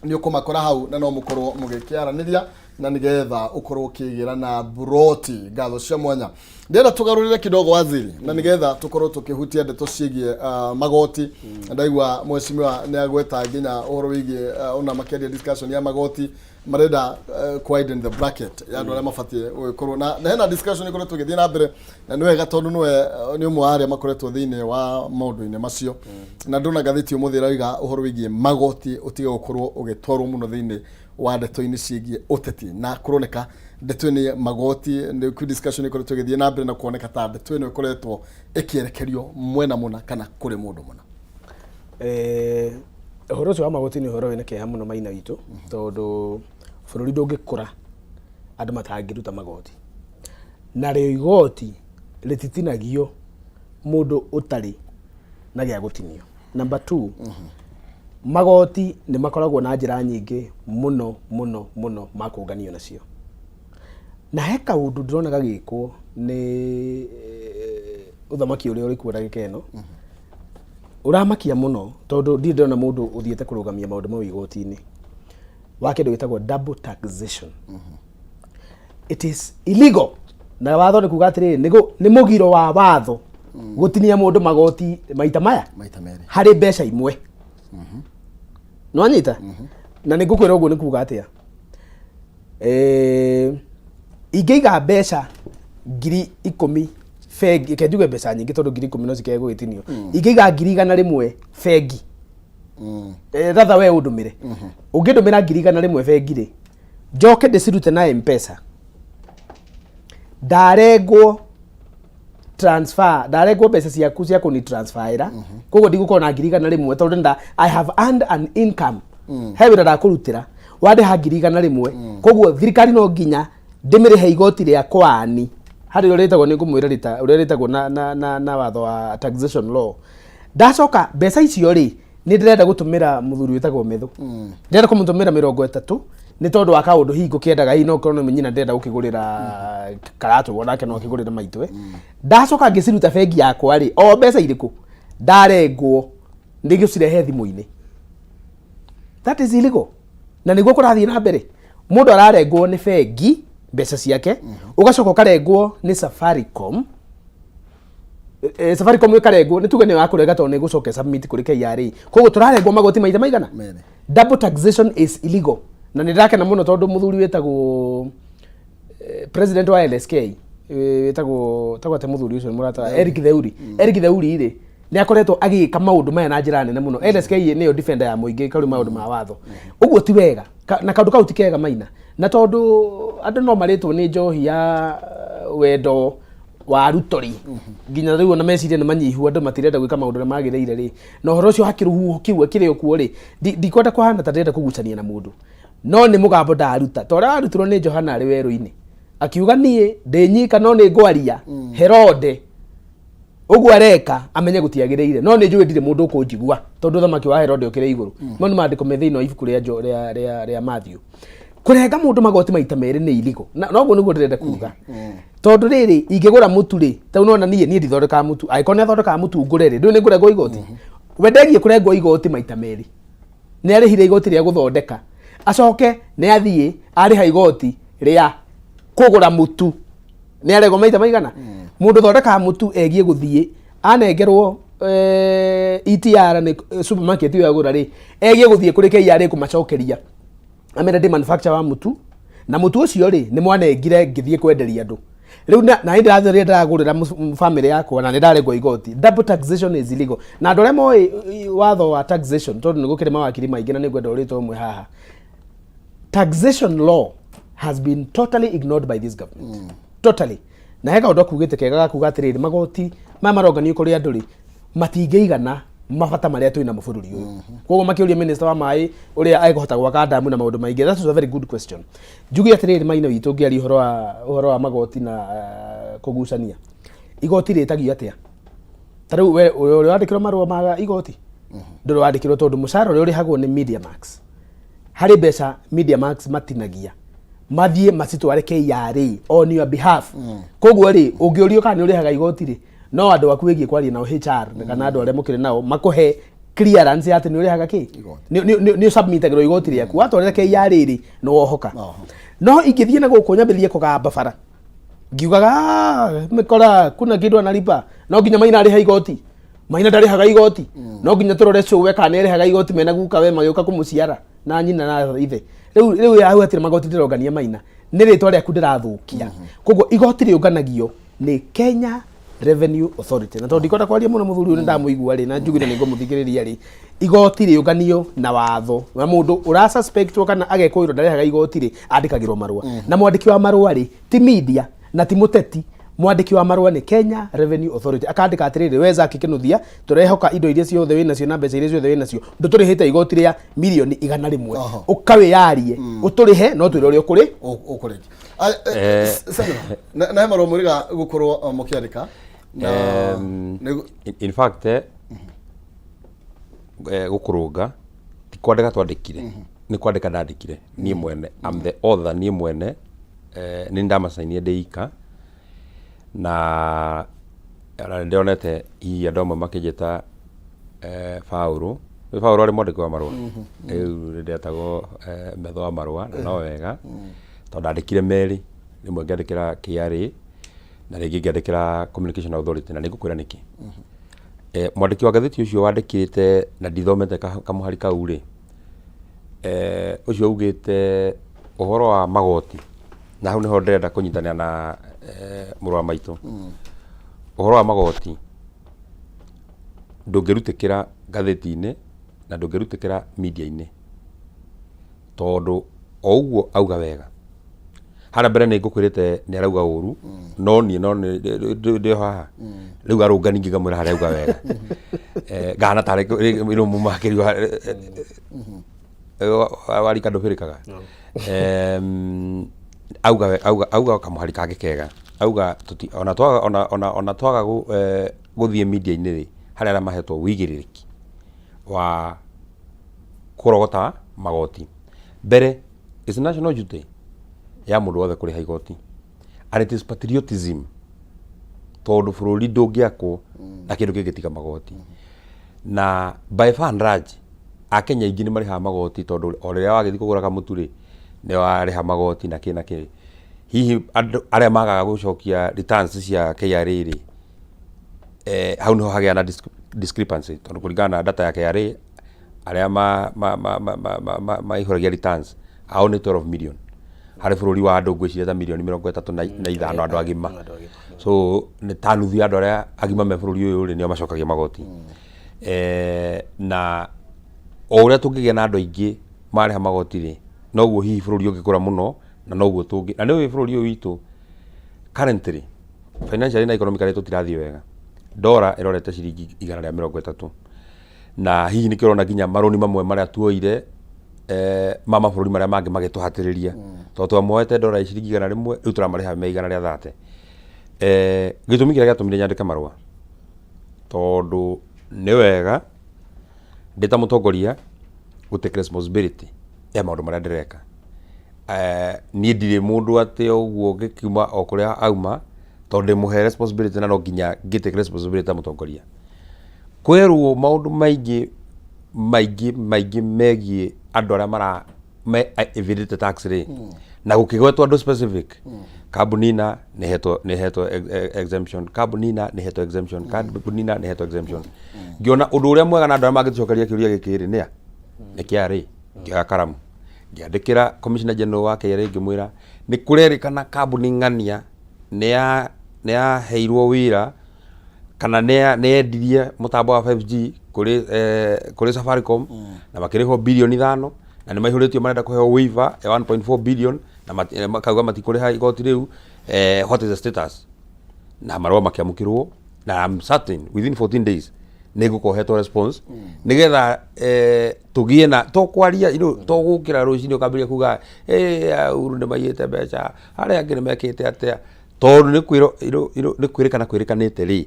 nĩ ũkũmakora hau na no mũkorwo mũgĩkĩaranĩria na nĩgetha ũkorwo ũkĩgĩra na buroti. Ngatho cia mwanya. Ndĩrenda tũgarũrĩre kidogo, waziri, na nĩgetha tũkorwo tũkĩhutia ndeto ciĩgiĩ magoti. Ndaigua mheshimiwa nĩ agweta nginya ũhoro wĩgiĩ ona makĩaria discussion ya magoti, marenda widen the bracket ya andũ arĩa mabatiĩ gũgĩkorwo na hena discussion ĩkoretwo ĩgĩthiĩ na mbere, na nĩ wega tondũ nĩwe nĩ ũmwe wa arĩa makoretwo thĩinĩ wa maũndũ-inĩ macio. Na ndona ngathĩti ũmũthĩ ĩrauga ũhoro wĩgiĩ magoti ũtige gũkorwo ũgĩtwarwo mũno thĩinĩ wa ndeto-inĩ ciĩgiĩ ũteti, na kũroneka ndeto ĩno ya magoti nĩ kwĩ discussion ĩkoretwo ĩgĩthiĩ na mbere na kuoneka ta ndeto ĩno ĩkoretwo ĩkĩerekerio mwena mũna kana kũrĩ mũndũ mũna. Ũhoro ũcio wa magoti nĩ ũhoro wĩna kĩeha mũno, maina witũ, tondũ bũrũri ndũngĩkũra andũ matangĩruta magoti, narĩo igoti rĩtitinagio mũndũ ũtarĩ na gĩa gũtinio. Number two, magoti nĩ makoragwo na njĩra nyingĩ mũno mũno mũno ma kũnganio nacio, na he kaũndũ ndĩrona gagĩkwo nĩ ũthamaki ũrĩa ũrĩ kuo ndagĩka ĩno ũramakia mũno, tondũ ndirĩ ndĩrona mũndũ ũthiĩte kũrũgamia maũndũ mau igoti-inĩ wa kĩndũ gĩtagwo double taxation. It is illegal, na watho nĩ kuga atĩrĩrĩ, nĩ mũgiro wa watho gũtinia mũndũ magoti maita maya maita merĩ harĩ mbeca imwe. Nĩwanyita? Na nĩ ngũkwĩra ũguo nĩ kuga atĩa. Ingĩiga mbeca 10,000 bengi, reke njuge mbeca nyingĩ tondũ 10,000 no cikĩage gũgĩtinio, ingĩiga 100,000 bengi, ratha we ũndũmĩre, ũngĩndũmĩra 100,000 bengi rĩ, njoke ndĩcirute na Mpesa, ndarengwo transfer, ndarengwo mbeca ciaku cia kũni transferĩra, koguo ndigũkorwo na 100,000 tondũ nda I have earned an income, he wĩra ndakũrutĩra, wandĩha 100,000. Koguo thirikari no nginya ndĩmĩrĩhe igoti rĩa kwani harĩ ũrĩa rĩtagwo, nĩ ngũmwĩra rĩta ũrĩa rĩtagwo na watho wa taxation law. Ndacoka mbeca icio rĩ, nĩ ndĩrenda gũtũmĩra mũthuri wĩtagwo Methu, ndĩrenda kũmũtũmĩra 30 nĩ tondũ wa kaũndũ hihi ngũkĩendaga, hihi no korwo nĩ nyina ndĩrenda gũkĩgũrĩra karatũ, onake no akĩgũrĩre maitũ. Ndacoka ngĩciruta bengi yakwa rĩ, o mbeca irĩkũ ndarengwo nĩ gũcirehe thimũ-inĩ. That is illegal, na nĩguo kũrathiĩ na mbere. Mũndũ ararengwo nĩ bengi mbeca ciake, ũgacoka ũkarengwo nĩ Safaricom. Safaricom ĩkarengwo, nĩ tuge nĩ wakũrenga tondũ nĩ ĩgũcoka submit kũrĩ KRA. Koguo tũrarengwo magoti maita maigana? Merĩ. Double taxation is illegal, na nĩ ndĩrakena mũno tondũ mũthuri wĩtagwo president wa LSK, wĩtagwo atĩ mũthuri ũcio nĩ mũrata Eric Theuri. Eric Theuri rĩ, nĩ akoretwo agĩka maũndũ maya na njĩra nene mũno. LSK nĩyo defender ya mũingĩ karĩ maũndũ ma watho. Ũguo ti wega. Na kaũndũ kau ti kega, maina, na tondũ andũ no marĩtwo nĩ njohi ya wendo wa Ruto rĩ, nginya rĩu ona meciria nĩ manyihu, andũ matirenda gwĩka maũndũ ũrĩa magĩrĩire rĩ, na ũhoro ũcio hakĩrũhuho kĩu kĩrĩ o kuo rĩ, ndikwenda kũhana ta ndĩrenda kũgucania na mũndũ, no nĩ mũgambo ndaruta ta ũrĩa warutirwo nĩ Johana arĩ werũ-inĩ, akiuga, "Niĩ ndĩ nyika no nĩ ngwaria Herode ũguo areka amenye gũtiagĩrĩire, no nĩ njũĩ ndirĩ mũndũ ũkũnjigua tondũ ũthamaki wa Herode ũkĩrĩ igũrũ." Mau nĩ maandĩko me thĩinĩ wa ibuku rĩa Matthew. Kũrenga mũndũ magoti maita merĩ nĩ illegal, na noguo nĩguo ndĩrenda kuga, tondũ rĩrĩ, ingĩgũra mũtu rĩ, ta nona niĩ ndithondekaga mũtu, angĩkorwo nĩ athondekaga mũtu ngũre rĩ, ndũĩ nĩ ngũrengwo igoti? We ndegiĩ kũrengwo igoti maita merĩ. Nĩ arĩhire igoti rĩa gũthondeka, acoke nĩ athiĩ arĩha igoti rĩa kũgũra mũtu, nĩ aregwo maita maigana? Mũndũ ũthondekaga mũtu egiĩ gũthiĩ anengerwo ETR nĩ supermarket ĩyo agũra rĩ, egiĩ gũthiĩ kũrĩ KRA kũmacokeria, amere ndĩ manufacturer wa mũtu, na mũtu ũcio rĩ, nĩ mwanengire ngĩthiĩ kwenderia andũ, rĩu na nĩ ndĩrathiĩ rĩrĩa ndĩragũrĩra family yakwa na nĩ ndarengwo igoti. Double taxation is illegal, na andũ arĩa moĩ watho wa taxation, tondũ nĩ gũkĩrĩ mawakiri maingĩ na nĩ ngwenda ũrĩtwo ũmwe haha, taxation law has been totally ignored by this government, totally. Na he kaũndũ akugĩte kega gakuga atĩrĩrĩ, magoti maya maronganio kũrĩ andũ rĩ, matingĩigana mabata marĩa twĩ namo bũrũri ũyũ. Koguo makĩũria minister wa maĩ ũrĩa ekũhota gwaka ndamu na maũndũ maingĩ. That was a very good question. Njuge atĩrĩrĩ, maina witũ, ngĩaria ũhoro wa magoti na kũgucania igoti rĩtagio atĩa, ta rĩu we ũrĩa wandĩkĩrwo marũa ma igoti, ndũrĩ wandĩkĩrwo, tondũ mũcara ũrĩa ũrĩhagwo nĩ Media Max, harĩ mbeca Media Max matinagia. Mathiĩ macitware KRA on your behalf. Koguo rĩ, ũngĩũrio kana nĩ ũrĩhaga igoti rĩ, no andũ aku wĩgiĩ kwaria nao HR kana andũ arĩa mũkĩrĩ nao makũhe clearance ya atĩ nĩ ũrĩhaga kĩ. Igoti. Nĩ ũsubmitagĩrwo igoti rĩaku watwarĩra KRA rĩ, nĩ wohoka. No ingĩthiĩ na gũkũ nyambĩrĩrie kũgamba bara ngiugaga, "Ah, mĩkora kuna kĩndũ analipa, no nginya Maina arĩha igoti, Maina ndarĩhaga igoti, no nginya tũrore cũwe kana nĩ arĩhaga igoti mena guka we magĩũka kũmũciara na nyina na ithe." Rĩu hau hatirĩ magoti ndĩrongania Maina, nĩ rĩtwa rĩaku ndĩrathũkia. Koguo igoti rĩũnganagio nĩ Kenya Revenue Authority. Na tondũ ndikwenda kwaria mũno, mũthuri ũyũ nĩ ndamũigua rĩ, na njugire nĩ ngũmũthikĩrĩria rĩ, igoti rĩũnganio na watho, na mũndũ ũra suspectwo kana agekũĩrwo ndarĩhaga igoti rĩ, andĩkagĩrwo marũa, na mwandĩki wa marũa rĩ ti media na ti mũteti. Mwandĩki wa marũa nĩ Kenya Revenue Authority. Akandĩka atĩrĩrĩ, we Zaki Kinuthia, tũrehoka indo iria ciothe wĩ nacio na mbeca iria ciothe wĩ nacio ndũtũrĩhĩte igoti rĩa mirioni 100. Ũkawĩyarie ũtũrĩhe, no twĩre ũrĩa ũkũrĩ. Ũkũrĩkia. Senator, na he marũa mũrĩga gũkorwo mũkĩandĩka na In fact, gũkũrũnga, ti kwandĩka twandĩkire, nĩ kwandĩka ndandĩkire niĩ mwene. I'm the author, niĩ mwene. Nĩ ndamacainire ndĩ ika, na ona nĩ ndĩronete hihi andũ amwe makĩnjĩta Paũlũ. Nĩ Paũlũ arĩ mwandĩki wa marũa, rĩu nĩ ndetagwo metho wa marũa, na no wega tondũ ndandĩkire merĩ, rĩmwe ngĩandĩkĩra KRA na rĩngĩ ngĩandĩkĩra Communication Authority, na nĩ ngũkwĩra nĩkĩ. Mwandĩki wa ngathĩti ũcio wandĩkĩte na ndithomete kamũhari kau rĩ, ũcio augĩte ũhoro wa magoti, na hau nĩho ndĩrenda kũnyitanĩra na mũrũ wa maitũ. Ũhoro wa magoti ndũngĩrutĩkĩra ngathĩti-inĩ na ndũngĩrutĩkĩra media-inĩ, tondũ o ũguo auga wega harĩa mbere nĩ ngũkwĩrĩte nĩ arauga ũru, no niĩ no ndĩ haha rĩu arũnga ningĩ ngamwĩra harĩa auga wega. Ngahana tarĩ mũmakĩrio warika ndũbĩrĩkaga. Auga kamũhari kangĩ kega, auga tũti ona twaga ona twaga gũthiĩ media-inĩ rĩ, harĩ arĩa mahetwo wĩigĩrĩrĩki wa kũrogota magoti. Mbere, it's national duty ya mũndũ wothe kũrĩha igoti, and it is patriotism, tondũ bũrũri ndũngĩakwo na kĩndũ kĩngĩ tiga magoti. Na by far and large, Akenya aingĩ nĩ marĩhaga magoti, tondũ o rĩrĩa wagĩthiĩ kũgũra kamũtu rĩ, nĩ warĩha magoti na kĩ na kĩ. Hihi andũ arĩa magaga gũcokia returns cia KRA rĩ, hau nĩho hagĩa na discrepancy, tondũ kũringana na data ya KRA, arĩa maihũragia returns ao nĩ 12 million harĩ bũrũri wa andũ ngwĩciria ta mirioni 35 andũ agima. So nĩ ta nuthu ya andũ arĩa agima me bũrũri ũyũ rĩ, nĩo macokagia magoti. Na o ũrĩa tũngĩgĩa na andũ aingĩ marĩha magoti rĩ, noguo hihi bũrũri ũngĩkũra mũno, na noguo tũngĩ na nĩ ũĩ bũrũri ũyũ witũ currently, financially na economically, tũtirathiĩ wega. Ndora ĩrorete ciringi 130, na hihi nĩkĩo ũrona nginya marũni mamwe marĩa tuoire ma mabũrũri marĩa mangĩ magĩtũhatĩrĩria, tondũ twamoete ndora ciringi 100, rĩu tũramarĩha me 130. Gĩtũmi kĩrĩa gĩatũmire nyandĩke marũa, tondũ nĩ wega ndĩ ta mũtongoria gũ take responsibility ya maũndũ marĩa ndĩreka. Niĩ ndirĩ mũndũ atĩ o ũguo ngĩkiuma o kũrĩa auma, tondũ ndĩmũhe responsibility na no nginya ngĩ take responsibility ta mũtongoria. Kwerwo maũndũ maingĩ maingĩ maingĩ megiĩ andũ arĩa mara me evaded tax rĩ, na gũkĩgwetwo andũ specific, kambuni na nĩ ĩhetwo exemption, kambuni na nĩ ĩhetwo exemption, kambuni na nĩ ĩhetwo exemption. Ngĩona ũndũ ũrĩa mwega na andũ arĩa mangĩtũcokeria kĩũria gĩkĩ rĩ, nĩa nĩ KRA. Ngĩoya karamu ngĩandĩkĩra Commissioner General wa KRA, ngĩmwĩra nĩ kũrerĩkana kambuni ng'ania nĩ yaheirwo wĩra kana nĩ yendirie mũtambo wa 5G kũrĩ Safaricom na makĩrĩhwo birioni 5, na nĩ maihũrĩtio marenda kũheo waiver ya 1.4 billion na makauga matikũrĩha igoti rĩu. What is the status? Na marũa makĩamũkĩrwo, na I'm certain within 14 days nĩ ngũkorwo hetwo response, nĩgetha tũgĩe na to kwaria to gũkĩra rũcinĩ ũkambĩrĩria kuga, "Eh, Uhuru nĩ maiyĩte mbeca, arĩa angĩ nĩ mekĩte atĩa," tondũ nĩ kwĩrwo nĩ kwĩrĩkana kwĩrĩkanĩte rĩ,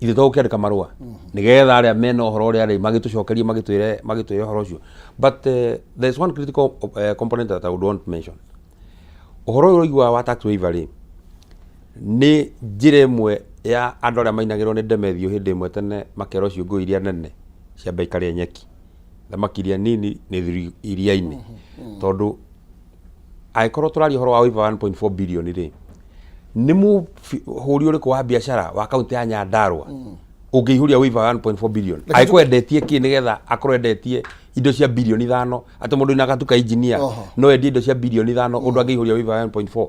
ithuĩ to gũkĩandĩka marũa nĩgetha arĩa mena ũhoro ũrĩa rĩ magĩtũcokerie, magĩtwĩre ũhoro ũcio. But there is one critical component that I would want to mention. Ũhoro ũyũ ũraiguaga wa tax waiver rĩ, nĩ njĩra ĩmwe ya andũ arĩa mainagĩrwo nĩ Ndemethio hĩndĩ ĩmwe tene makerwo ciũngũyũ iria nene ciambe ikarĩa nyeki, thamaki iria nini nĩ thiru iria-inĩ. Tondũ angĩkorwo tũraria ũhoro wa waiver 1.4 billion rĩ, nĩ mũhũri ũrĩkũ wa biacara wa kaunti ya Nyandarua ũngĩihũria waiver wa 1.4 billion? Angĩkorwo endetie kĩ nĩgetha akorwo endetie indo cia bilioni 5, atĩ mũndũ wĩna gatuka engineer no endie indo cia bilioni 5 ũndũ angĩihũria waiver wa 1.4?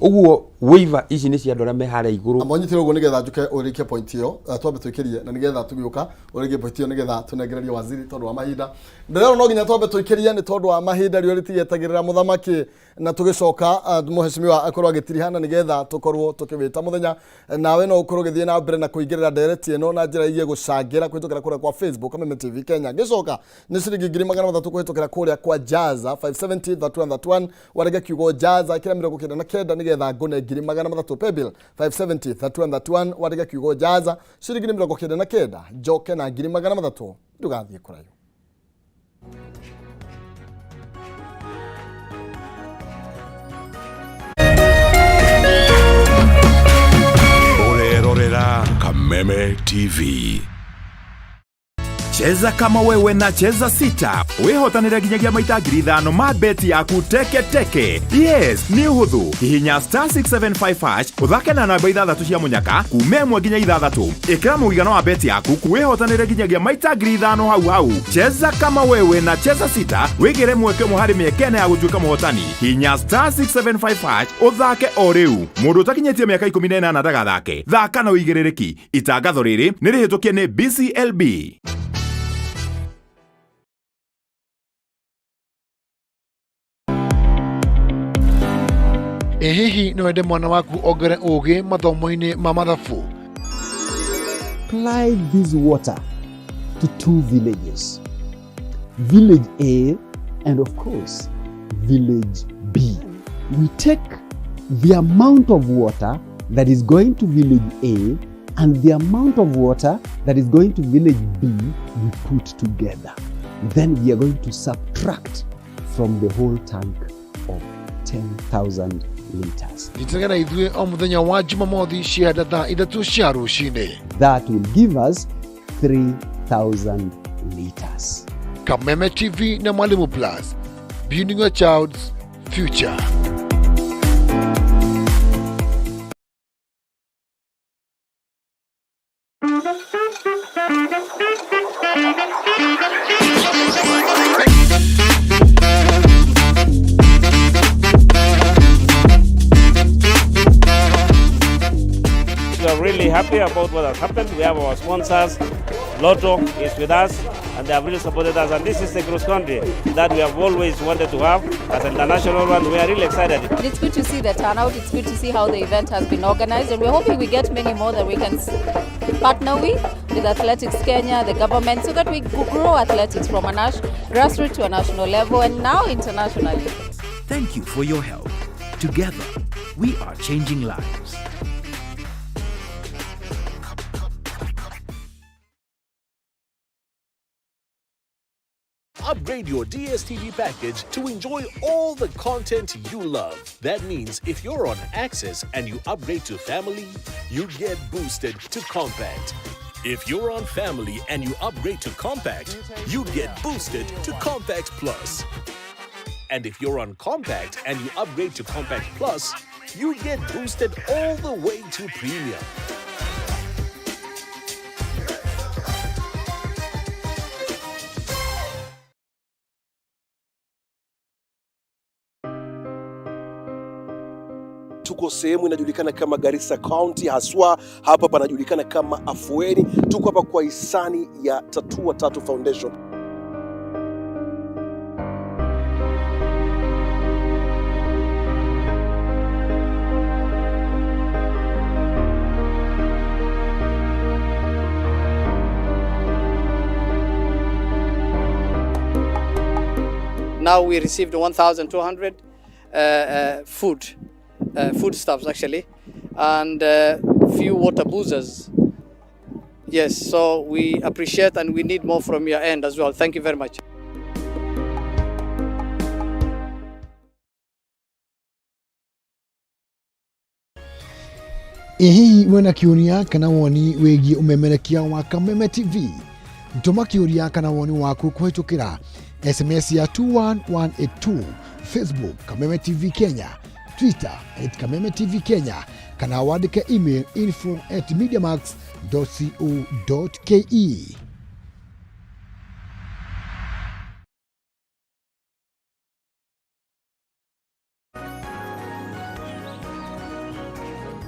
Ũguo waiver ici nĩ cia andũ arĩa me harĩa igũrũ. Amonyitire ũguo nĩgetha njuke ũrĩkie point ĩyo. Twambe tũikĩrie na nĩgetha tũgĩũka ũrĩkie point ĩyo nĩgetha tũnengererie waziri tondũ wa mahinda. Ndĩrerwo no nginya twambe tũikĩrie nĩ tondũ wa mahinda, riũa rĩtigetagĩrĩra mũthamaki, na tũgĩcoka mũhecimiwa akorwo agĩtiriha na nĩgetha tũkorwo tũkĩwĩta mũthenya. Nawe no ũkorwo ũgĩthiĩ na mbere na kũingĩrĩra ndereti ĩno na njĩra igie gũcangĩra kũhĩtũkĩra kũrĩa kwa Facebook Kameme TV Kenya. Ngĩcoka nĩ ciringi 300,000 kũhĩtũkĩra kũrĩa kwa Jaza 570 3131. Warege kiugo Jaza kĩra 99 nĩgetha ngũne 300,000. Paybill 570 3131, warege kiugo Jaza ciringi 99, njoke na 300,000. Ndũgathiĩ kũraihu. Ũrerorera Kameme TV. Cheza kama wewe na Cheza Sita wihotanire nginyagia maita 5,000 ma beti yaku teke teke. Yes, nĩ ũhũthũ. Hihinya star 675 hash, ũthake na namba ithathatũ cia mũnyaka kuma 1 nginya 6. Ĩkĩra mũigana wa beti yaku wihotanire nginyagia maita 5,000 hau hau. Cheza kama wewe na Cheza Sita, wĩgĩre mweke ũmwe harĩ mĩeke ĩna ya gũtuĩka mũhotani. Hihinya star 675 hash ũthake o rĩu. Mũndũ ũtakinyĩtie mĩaka 18 ndagathake. Thaka na ũigĩrĩrĩki. Itangatho rĩrĩ nĩ rĩhĩtũkie nĩ BCLB. Ĩ hihi nĩ wende mwana waku ongere ũgĩ mathomo-inĩ ma mathabu? Supply this water to two villages, Village A and of course, Village B. We take the amount of water that is going to Village A and the amount of water that is going to Village B, we put together. Then we are going to subtract from the whole tank of 10,000 liters. Nyitanĩra na ithuĩ o mũthenya wa Jumamothi cianda thaa 3 cia rũcinĩ. That will give us 3,000 liters. Kameme TV na Mwalimu Plus, building your child's future. We are really happy about what has happened. We have our sponsors. Lotto is with us, and they have really supported us. And this is the cross country that we have always wanted to have as an international one. We are really excited. It's good to see the turnout. It's good to see how the event has been organized, and we're hoping we get many more that we can partner with Athletics Kenya, the government, so that we grow athletics from a grassroots to a national level and now internationally. Thank you for your help. Together, we are changing lives. Upgrade your DSTV package to enjoy all the content you love. That means if you're on Access and you upgrade to Family, you get boosted to Compact. If you're on Family and you upgrade to Compact, you get boosted to Compact Plus. And if you're on Compact and you upgrade to Compact Plus, you get boosted all the way to Premium. Tuko sehemu inajulikana kama Garissa County, haswa hapa panajulikana kama Afueni. Tuko hapa kwa hisani ya Tatua Tatu Foundation. Now we received 1,200 foodstuffs actually, and few water boozers. Yes, so we appreciate and we need more from your end as well. Thank you very much. Ĩ hihi wĩna kĩũria kana woni wĩgiĩ ũmemerekia wa Kameme TV? Tũma kĩũria kana woni waku kũhĩtũkĩra SMS ya 21182, Facebook Kameme TV Kenya, Twitter at Kameme TV Kenya, kana wandĩke email info at mediamax.co.ke.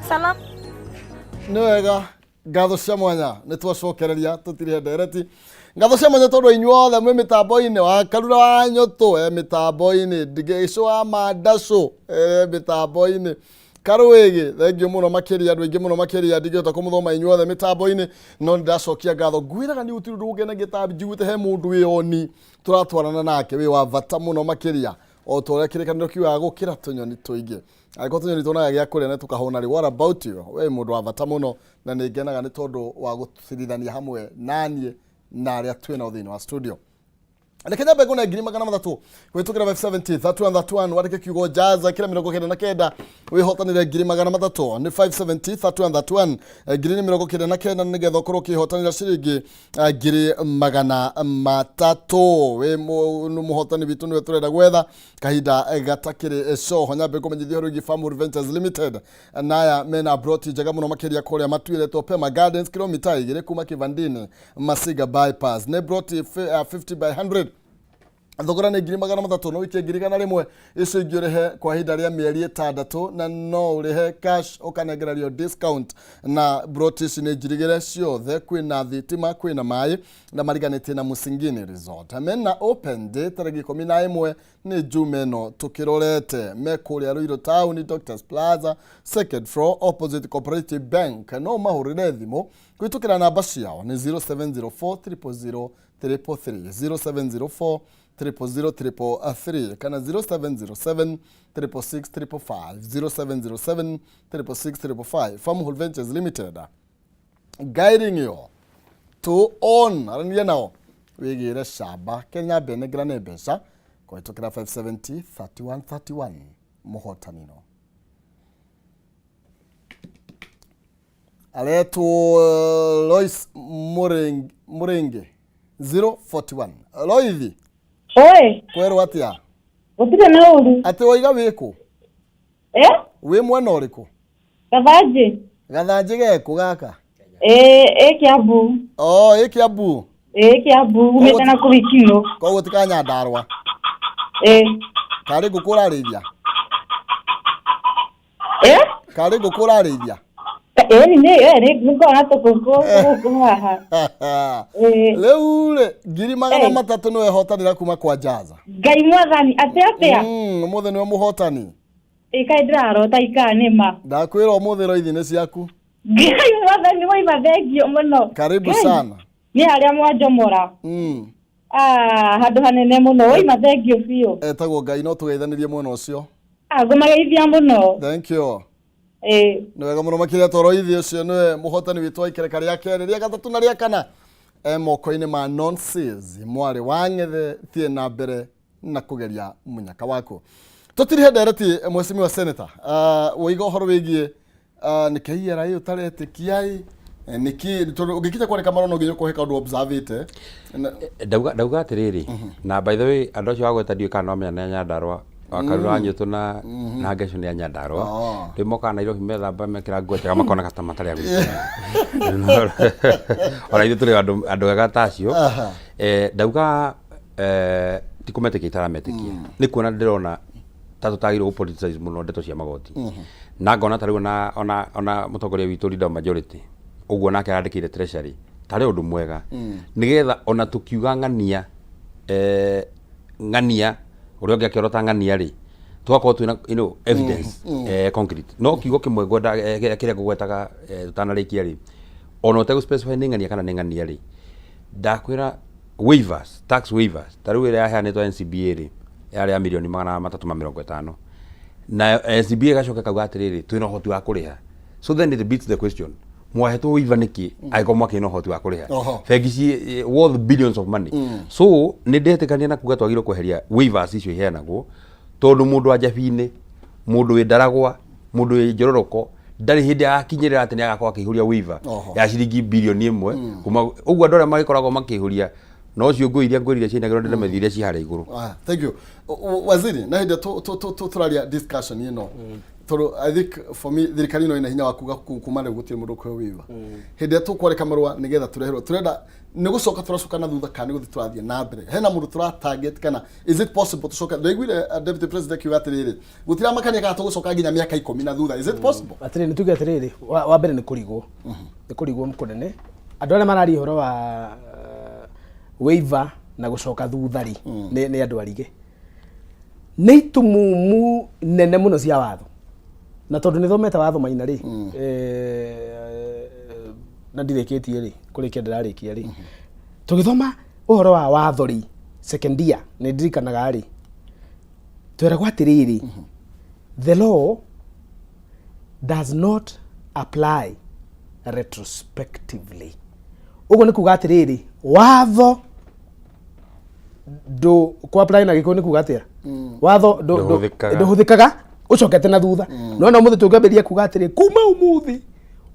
Salam. Nĩ wega, ngatho cia mwanya nĩ twacokereria tũtirĩ ndereti. Ngatho cia mwanya tondũ inyuothe mwĩ mĩtambo-inĩ wa Karura wa Nyũtũ e mĩtambo-inĩ, Ndigĩcũ wa Mandacũ e mĩtambo-inĩ, Karwĩgĩ thengio mũno makĩria, andũ aingĩ mũno makĩria ndingĩhota kũmũthoma inyuothe mĩtambo-inĩ, no nĩ ndacokia ngatho. Ngwĩraga nĩ gũtirĩ ũndũ ũngenagia ta njiguĩte he mũndũ wĩ oni tũratwarana nake wĩ wa bata mũno makĩria, o ta ũrĩa kĩrĩkanĩro kiugaga gũkĩra tũnyoni tũingĩ. Angĩkorwo tũnyoni tuonaga gĩa kũrĩa na tũkahũna rĩ, what about you? We mũndũ wa bata mũno na nĩ ngenaga nĩ tondũ wa gũcirithania hamwe naniĩ na arĩa twĩ nao thĩinĩ wa studio. Reke nyambe ngũne 300,000 kũhĩtũkĩra 570 31 31, wandĩke kiugo jaza kĩra 99 wĩhotanĩre 300,000. Nĩ 570 31 31, ngiri nĩ 99, nĩgetha ũkorwo ũkĩhotanĩra ciringi 300,000. Wĩ mũhotani witũ nĩwe tũrenda gwetha kahinda gatakĩrĩ coho. Nyambe ngũmenyithia ũhoro wĩgiĩ Farmwood Ventures Limited, naya mena broti njega mũno makĩria kũrĩa matuĩretwo Pema Gardens, kilomita 2 kuma Kivandini Masiga bypass. Nĩ broti 50 by 100, thogora nĩ 300,000, no wikie 100,000, icio ingĩ ũrĩhe kwa ihinda rĩa mĩeri 6, na no ũrĩhe cash ũkanengererio discount. Na broti ici nĩ njirigĩre ciothe, kwĩna thitima, kwĩna maĩ, na mariganĩtie na Musingini Resort. Mena open day tarĩki 11, nĩ Juma ĩno tũkĩrorete, me kũrĩa Ruiru Town, Doctors Plaza, second floor, opposite Cooperative Bank. No mahũrĩre thimũ kũhĩtũkĩra namba ciao nĩ 0704 000 333, 0704 000 333, kana 0707 666 555, 0707 666 555. Farmhold Ventures Limited, guiding you to own. Arania nao wĩgĩre camba Kenya mbenengerane mbeca kũhĩtũkĩra 570 31 31. Mũhotanino aretwo Lois Mũrĩngĩ 041. Loithi. Oi. Kwerwo atia? Gũtirĩ na ũru. Atĩ waiga wĩkũ? Eh? Wĩ mwena ũrĩkũ? Gathanjĩ. Gathanjĩ gekũ gaka? Ĩ, ĩ Kiambu. Oh, ĩ Kiambu. Ĩ Kiambu, umĩte na kũu Ikinũ. Koguo ti Kanyandarua. Ĩ. Karĩ ngũkũ ũrarĩithia? Ĩ? Karĩ ngũkũ ũrarĩithia? Ĩ nĩ ĩ nĩ ngoragwo na tũkũkũ gũkũ haha. Ĩ. Rĩu rĩ, 300,000 nĩwe hotanĩra kuma kwa Jaza. Ngai mwathani, atĩ atĩa? Ũmũthĩ nĩwe mũhotani. Ĩ kaĩ ndĩrarota ikaa nĩ ma. Ndakwĩra ũmũthĩ Roithi nĩ ciaku. Ngai mwathani waima, thengio mũno. Karibu Ngai. sana. Nĩ harĩa mwanjomora. Ah, handũ hanene mũno, waima thengio biũ. Etagwo Ngai, no tũgeithanĩrie mwena ũcio. Ah, ngũmageithia mũno. Thank you. Ĩ. Nĩ wega mũno makĩria toro ithi ũcio nĩwe mũhotani witũ wa ikereka rĩa kerĩ, rĩa gatatũ na rĩa kana e moko-inĩ ma Nonsis mwarĩ wa Ng'ethe. Thiĩ na mbere na kũgeria mũnyaka waku. Tũtirihe ndereti, mheshimiwa senator, woiga ũhoro wĩgiĩ nĩ KRA ũtaretĩkia ĩ nĩkĩ, tondũ ũngĩkinya kwandĩka marũa no nginya ũkorwo he kaũndũ observĩte. Ndauga atĩrĩrĩ, na by the way andũ acio wagweta ndiũĩ kana no menya nĩ a Nyandarua, wa Karura wa Nyũtũ na Ngecu nĩ a Nyandarua. Rĩu mokaga Nairobi methamba mekĩra nguo njega makoneka ta matarĩ a gwitũ, ona ithuĩ tũrĩ andũ ega ta acio. Ndauga ti kũmetĩkia itarametĩkia, nĩ kuona ndĩrona ta tũtagĩrĩirwo gũ politicize mũno ndeto cia magoti, na ngona ta rĩu ona mũtongoria witũ, leader of majority, ũguo nake arandĩkĩire treasury tarĩ ũndũ mwega, nĩgetha ona tũkiuga ng'ania ng'ania ũrĩa ũngĩ akĩorota ng'ania rĩ, tũgakorwo twĩna evidence concrete. No kiugo kĩmwe ngwenda kĩrĩa ngũgwetaga tũtanarĩkia rĩ, ona ũtegũ specify nĩ ng'ania kana nĩ ng'ania rĩ, ndakwĩra waivers, tax waivers ta rĩu ĩrĩa yaheanĩtwo NCBA rĩ, yarĩ ya mirioni 350, na NCBA ĩgacoka ĩkauga atĩrĩrĩ, twĩna ũhoti wa kũrĩha. So then it beats the question, mwahetwo waiver nĩkĩ angĩkorwo mwakĩrĩ na ũhoti wa kũrĩha? Bengi ci worth billions of money. So nĩ ndetĩkania na kuga twagĩrĩirwo kweheria waivers icio iheanagwo, tondũ mũndũ wa njabi-inĩ, mũndũ wĩ Ndaragwa, mũndũ wĩ Njororoko Ndarĩ hĩndĩ agakinyĩrĩra atĩ nĩ agakorwo akĩihũria waiver Oho. ya ciringi bilioni 1 kuma ũguo. Andũ arĩa magĩkoragwo makĩihũria no ciũngũ iria ngwĩrire ciinagĩrwo ndĩremethia iria ciĩ harĩa igũrũ. Ah, thank you. Waziri, na hĩndĩ tũraria discussion ĩno, tondũ I think for me thirikari ĩno ĩna hinya wa kuga kuma rĩu gũtirĩ mũndũ ũkũheo waiver. Hĩndĩ ĩrĩa tũkwarĩka marũa nĩgetha tũreherwo, tũrenda nĩ gũcoka tũracoka na thutha kana nĩ gũthiĩ tũrathiĩ na mbere? Hena mũndũ tũra target kana is it possible tũcoke? Ndaiguire deputy president akiuga atĩrĩrĩ, gũtiramakania kana tũgũcoka nginya mĩaka 10 na thutha. Is it possible? Atĩrĩrĩ, nĩ tuge atĩrĩrĩ, wa mbere nĩ kũrigwo, nĩ kũrigwo kũnene. Andũ arĩa mararia ũhoro wa waiver na gũcoka thutha rĩ, nĩ andũ arige, nĩ itumumu nene mũno cia watho. Na tondũ nĩ thomete watho maina rĩ, na ndirĩkĩtie rĩ, kũrĩkia ndĩrarĩkia rĩ, tũgĩthoma ũhoro wa watho rĩ, second year, nĩ ndirikanaga rĩ, tweragwo atĩrĩrĩ, the law does not apply retrospectively. Ũguo nĩ kuga atĩrĩrĩ, watho ndũ kũ apply na Gĩkũyũ nĩ kuga atĩa? Watho Ndũhũthĩkaga. Ndũhũthĩkaga ũcokete na thutha. No na ũmũthĩ tũngĩambĩrĩria kuga atĩrĩ, kuma ũmũthĩ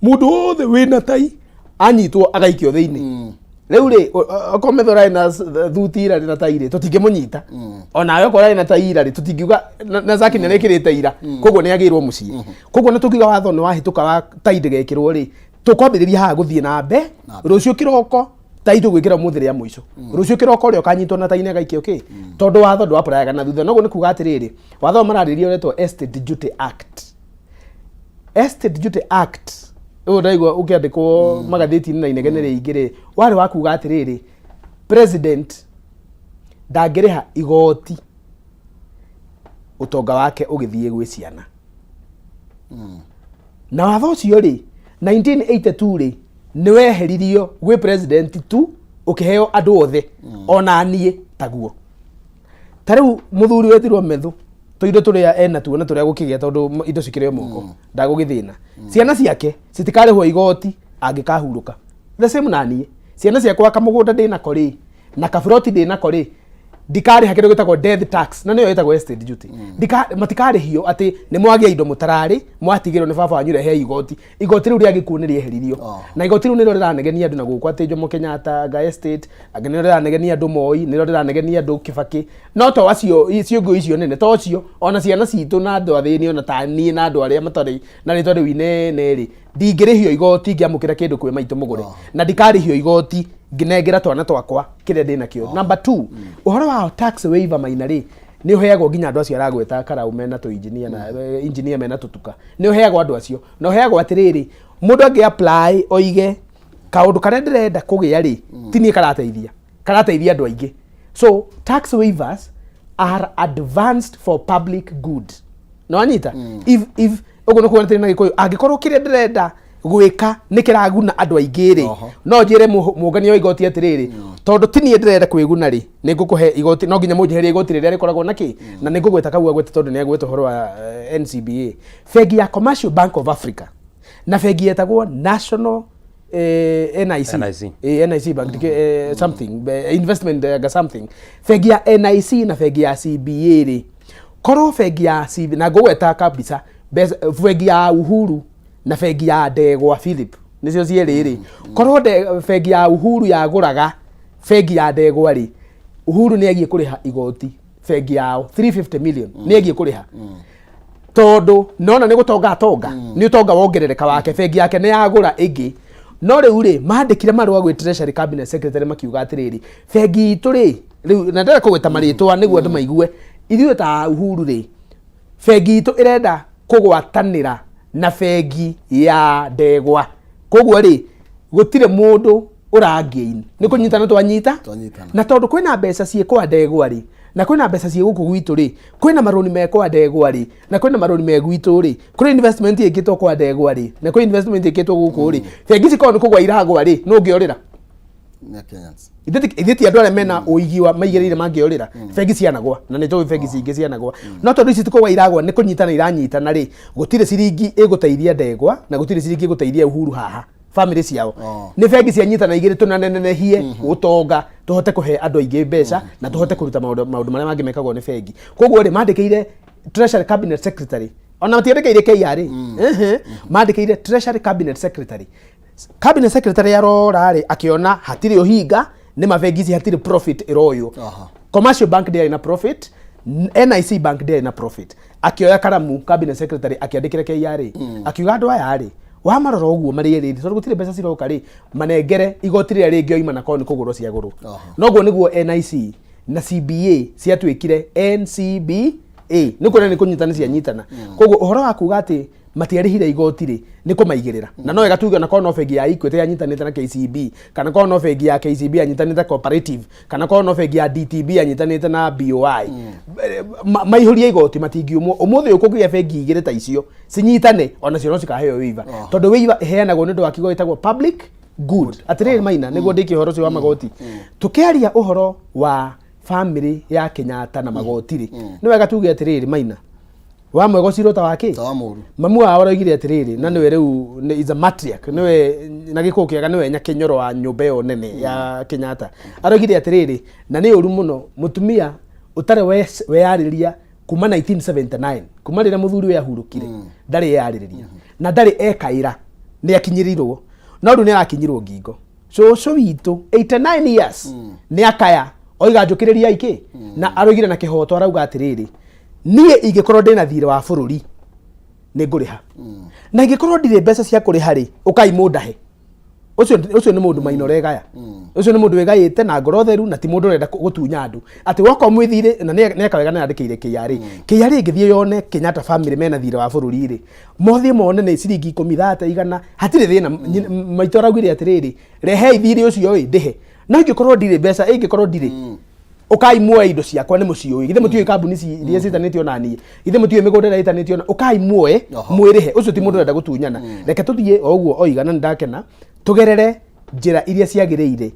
mũndũ wothe wĩna tai anyitwo agaikio thĩinĩ rĩu rĩ, okorwo metho ũrarĩ na thuti ira rĩ na tai rĩ, tũtingĩmũnyita. Onawe okorwo ũrarĩ na tai ira rĩ, tũtingiuga na Zaki nĩ arekĩrĩte ira, koguo nĩ agĩrwo mũciĩ. Koguo nĩ tũngiuga watho nĩ wahĩtũka wa tai ndĩgekĩrwo rĩ, tũkwambĩrĩria haha gũthiĩ na mbe rũciũ kĩroko tai tũgwĩkĩra ũmũthĩ rĩa mũico, rũciũ kĩroko ũrĩa ũkanyitwo na tai nĩ agaikio kĩ, tondũ watho ndũapurayaga na thutha. Noguo nĩ kuga atĩrĩrĩ, watho ũyũ mararĩria ũretwo Estate Duty Act. Estate Duty Act ũyũ ndaigua ũkĩandĩkwo magathĩti-inĩ na inegene rĩingĩ rĩ, warĩ wa kuga atĩrĩrĩ, president ndangĩrĩha igoti ũtonga wake ũgĩthiĩ gwĩ ciana. Na watho ũcio rĩ, 1982 rĩ, nĩ weheririo gwĩ president tu, ũkĩheo andũ othe, ona niĩ taguo. Ta rĩu mũthuri wetirwo Methu, tũindo tũrĩa ena tuo na tũrĩa gũkĩgĩa, tondũ indo cikĩrĩ o moko, ndagũgĩthĩna. Ciana ciake citikarĩhwo igoti angĩkahurũka. The same na niĩ, ciana ciakwa, kamũgũnda ndĩnako rĩ, na kaburoti ndĩnako rĩ, ndikarĩha kĩndũ gĩtagwo death tax, na nĩyo ĩtagwo estate duty. Matikarĩhio atĩ nĩ mwagĩa indo mũtararĩ mwatigĩrwo nĩ baba wanyu, rehe igoti. Igoti rĩu rĩa gĩkuũ nĩ rĩeheririo. Na igoti rĩu nĩrĩo rĩranegenia andũ na gũkũ atĩ Jomo Kenyatta nga estate, angĩ nĩrĩo rĩranegenia andũ Moi, nĩrĩo rĩranegenia andũ Kibaki. No to acio ciũngũ icio nene, to acio, ona ciana citũ na andũ athĩni, ona ta niĩ na andũ arĩa matarĩ na rĩtwa rĩu inene rĩ, ndingĩrĩhio igoti ngĩamũkĩra kĩndũ kwĩ maitũ mũgũre, na ndikarĩhio igoti ngĩnengera twana twakwa kĩrĩa ndĩnakĩo. Number two, ũhoro wa tax waiver maina rĩ, nĩ ũheagwo nginya andũ acio aragweta karau mena tũ engineer na engineer mena tũtuka. Nĩ ũheagwo andũ acio, na ũheagwo atĩrĩrĩ, mũndũ angĩ apply oige kaũndũ karĩa ndĩrenda kũgĩa rĩ, ti niĩ karateithia, karateithia andũ aingĩ. So tax waivers are advanced for public good. No anyita if ũguo nĩ kuona atĩrĩ na Gĩkũyũ, angĩkorwo kĩrĩa ndĩrenda gwĩka nĩ kĩraguna andũ aingĩ rĩ, no njĩre mũngania wa igoti atĩrĩrĩ, tondũ ti niĩ ndĩrenda kwĩguna rĩ, nĩ ngũkũhe igoti, no nginya mũnjeherie igoti rĩrĩa rĩkoragwo na kĩ. Na nĩ ngũgweta kau agwete, tondũ nĩ agweta ũhoro wa NCBA, bengi ya Commercial Bank of Africa, na bengi yetagwo National NIC. NIC. NIC Bank, something investment something, bengi ya NIC na bengi ya CBA rĩ, korwo bengi ya CBA, na ngũgweta kabisa bengi ya Uhuru na bengi ya Ndegwa Philip nĩcio cierĩ rĩ, korwo bengi ya Uhuru yagũraga bengi ya Ndegwa rĩ, Uhuru nĩ agiĩ kũrĩha igoti bengi yao 350 million, nĩ agiĩ kũrĩha, tondũ nona nĩ gũtonga atonga, nĩ ũtonga wongerereka wake, bengi yake nĩ yagũra ĩngĩ. No rĩu rĩ, mandĩkire marũa gwĩ Treasury Cabinet Secretary makiuga atĩrĩrĩ, bengi itũ rĩ, rĩu na ndĩrenda kũgweta marĩtwa nĩguo andũ maigue, ithuĩ ta Uhuru rĩ, bengi itũ ĩrenda kũgwatanĩra na bengi ya Ndegwa, koguo rĩ, gũtirĩ mũndũ ũrangĩin, nĩ kũnyitana twanyita. Twanyitana. Na tondũ kwĩna mbeca ciĩ kwa Ndegwa rĩ, na kwĩna mbeca ciĩ gũkũ gwitũ rĩ, kwĩna marũni me kwa Ndegwa rĩ, na kwĩna marũni me gwitũ rĩ, kwĩna investment ĩkĩtwo kwa Ndegwa rĩ, na kwĩ investment ĩkĩtwo gũkũ rĩ, bengi ici korwo nĩ kũgwa iragwa rĩ, nũ ũngĩorĩra? Nĩ Kenyans. Ithuĩ ti andũ arĩa mena ũigi wa maigĩrĩire mangĩorĩra. Bengi cianagwa, na nĩ tũĩ bengi cingĩ cianagwa, no tondũ ici ti kũgwa iragwa, nĩ kũnyitana iranyitana rĩ, gũtirĩ ciringi ĩgũteithia Ndegwa na gũtirĩ ciringi ĩgũteithia Uhuru haha family ciao. Nĩ bengi cianyitana igĩrĩ tũnanenehie ũtonga, tũhote kũhe andũ aingĩ mbeca na tũhote kũruta maũndũ marĩa mangĩ mekagwo nĩ bengi. Koguo rĩ, mandĩkĩire Treasury Cabinet Secretary. Ona matiandĩkĩire KRA. Mandĩkĩire Treasury Cabinet Secretary. Cabinet Secretary arora rĩ, akĩona hatirĩ ũhinga, nĩ mabengi ici hatirĩ profit ĩroywo. Commercial Bank ndĩarĩ na profit, NIC Bank ndĩarĩ na profit. Akĩoya karamu Cabinet Secretary akĩandĩkĩra KRA. Akiuga andũ aya rĩ, wamarora ũguo marĩ erĩ tondũ gũtirĩ mbeca ciroka rĩ, manengere igoti rĩrĩa rĩngĩoima na korwo nĩ kũgũrwo ciagũrwo. Noguo nĩguo NIC na CBA ciatuĩkire NCBA. Nĩ kuona nĩ kũnyitana cianyitana. Koguo ũhoro wa kuga atĩ matiarĩhire igoti rĩ, nĩ kũmaigĩrĩra. Na no wega tuge ona korwo no bengi ya Equity yanyitanĩte na KCB, kana korwo no bengi ya KCB yanyitanĩte Cooperative, kana korwo no bengi ya DTB yanyitanĩte na BOI, maihũrie igoti matingiumwo. Ũmũthĩ ũyũ kũngĩgĩa bengi igĩrĩ ta icio cinyitane, onacio no cikaheo waiver, tondũ waiver ĩheanagwo nĩ ũndũ wa kiugo gĩtagwo public good. Atĩrĩrĩ Maina, nĩguo ndĩkie ũhoro ũcio wa magoti, tũkĩaria ũhoro wa family ya Kenyatta na magoti rĩ, nĩ wega tuge atĩrĩrĩ Maina, wa mwega ũcirwo ta wa kĩ mamu wao aroigire atĩrĩrĩ, na nĩwe rĩu is a matriarch, nĩwe na gĩkũyũ kĩega nĩwe nyakĩnyoro wa nyũmba ĩyo nene ya Kenyatta, aroigire atĩrĩrĩ, na nĩ ũru mũno mũtumia ũtarĩ weyarĩria kuma 1979, kuma rĩrĩa mũthuri ũyũ ahurũkire, ndarĩ eyarĩrĩria na ndarĩ ekaĩra nĩ akinyĩrĩirwo, no rĩu nĩ arakinyirwo ngingo. Cũcũ witũ 89 years nĩ akaya oiga njũkĩrĩria ikĩ, na aroigire na kĩhoto, arauga atĩrĩrĩ, niĩ ingĩkorwo ndĩna thirĩ wa bũrũri nĩ ngũrĩha, na ingĩkorwo ndirĩ mbeca cia kũrĩha rĩ, ũkai mũndahe. Ũcio nĩ mũndũ maina ũregaya, ũcio nĩ mũndũ wĩgaĩte na ngoro theru, na ti mũndũ ũrenda gũtunya andũ atĩ woka mwĩ thirĩ. Na nĩ eka wega nĩ andĩkĩire KRA. KRA ĩngĩthiĩ yone Kenyatta family mena thirĩ wa bũrũri rĩ, mothiĩ mone nĩ ciringi 10, 30, 100, hatirĩ thĩna. Maitũ araugire atĩrĩrĩ, rehei thirĩ ũcio ĩ ndĩhe, no ingĩkorwo ndirĩ mbeca, ingĩkorwo ndirĩ, ũkai muoe indo ciakwa, nĩ mũciũĩ. Githĩ mũtiũĩ kambuni ici iria ciĩtanĩtio na niĩ? Githĩ mũtiũĩ mĩgũnda ĩrĩa ĩtanĩtio na? Ũkai muoe mwĩrĩhe. Ũcio ti mũndũ ũrenda gũtunyana. Reke tũthiĩ o ũguo oiga, na nĩndakena tũgerere njĩra iria ciagĩrĩire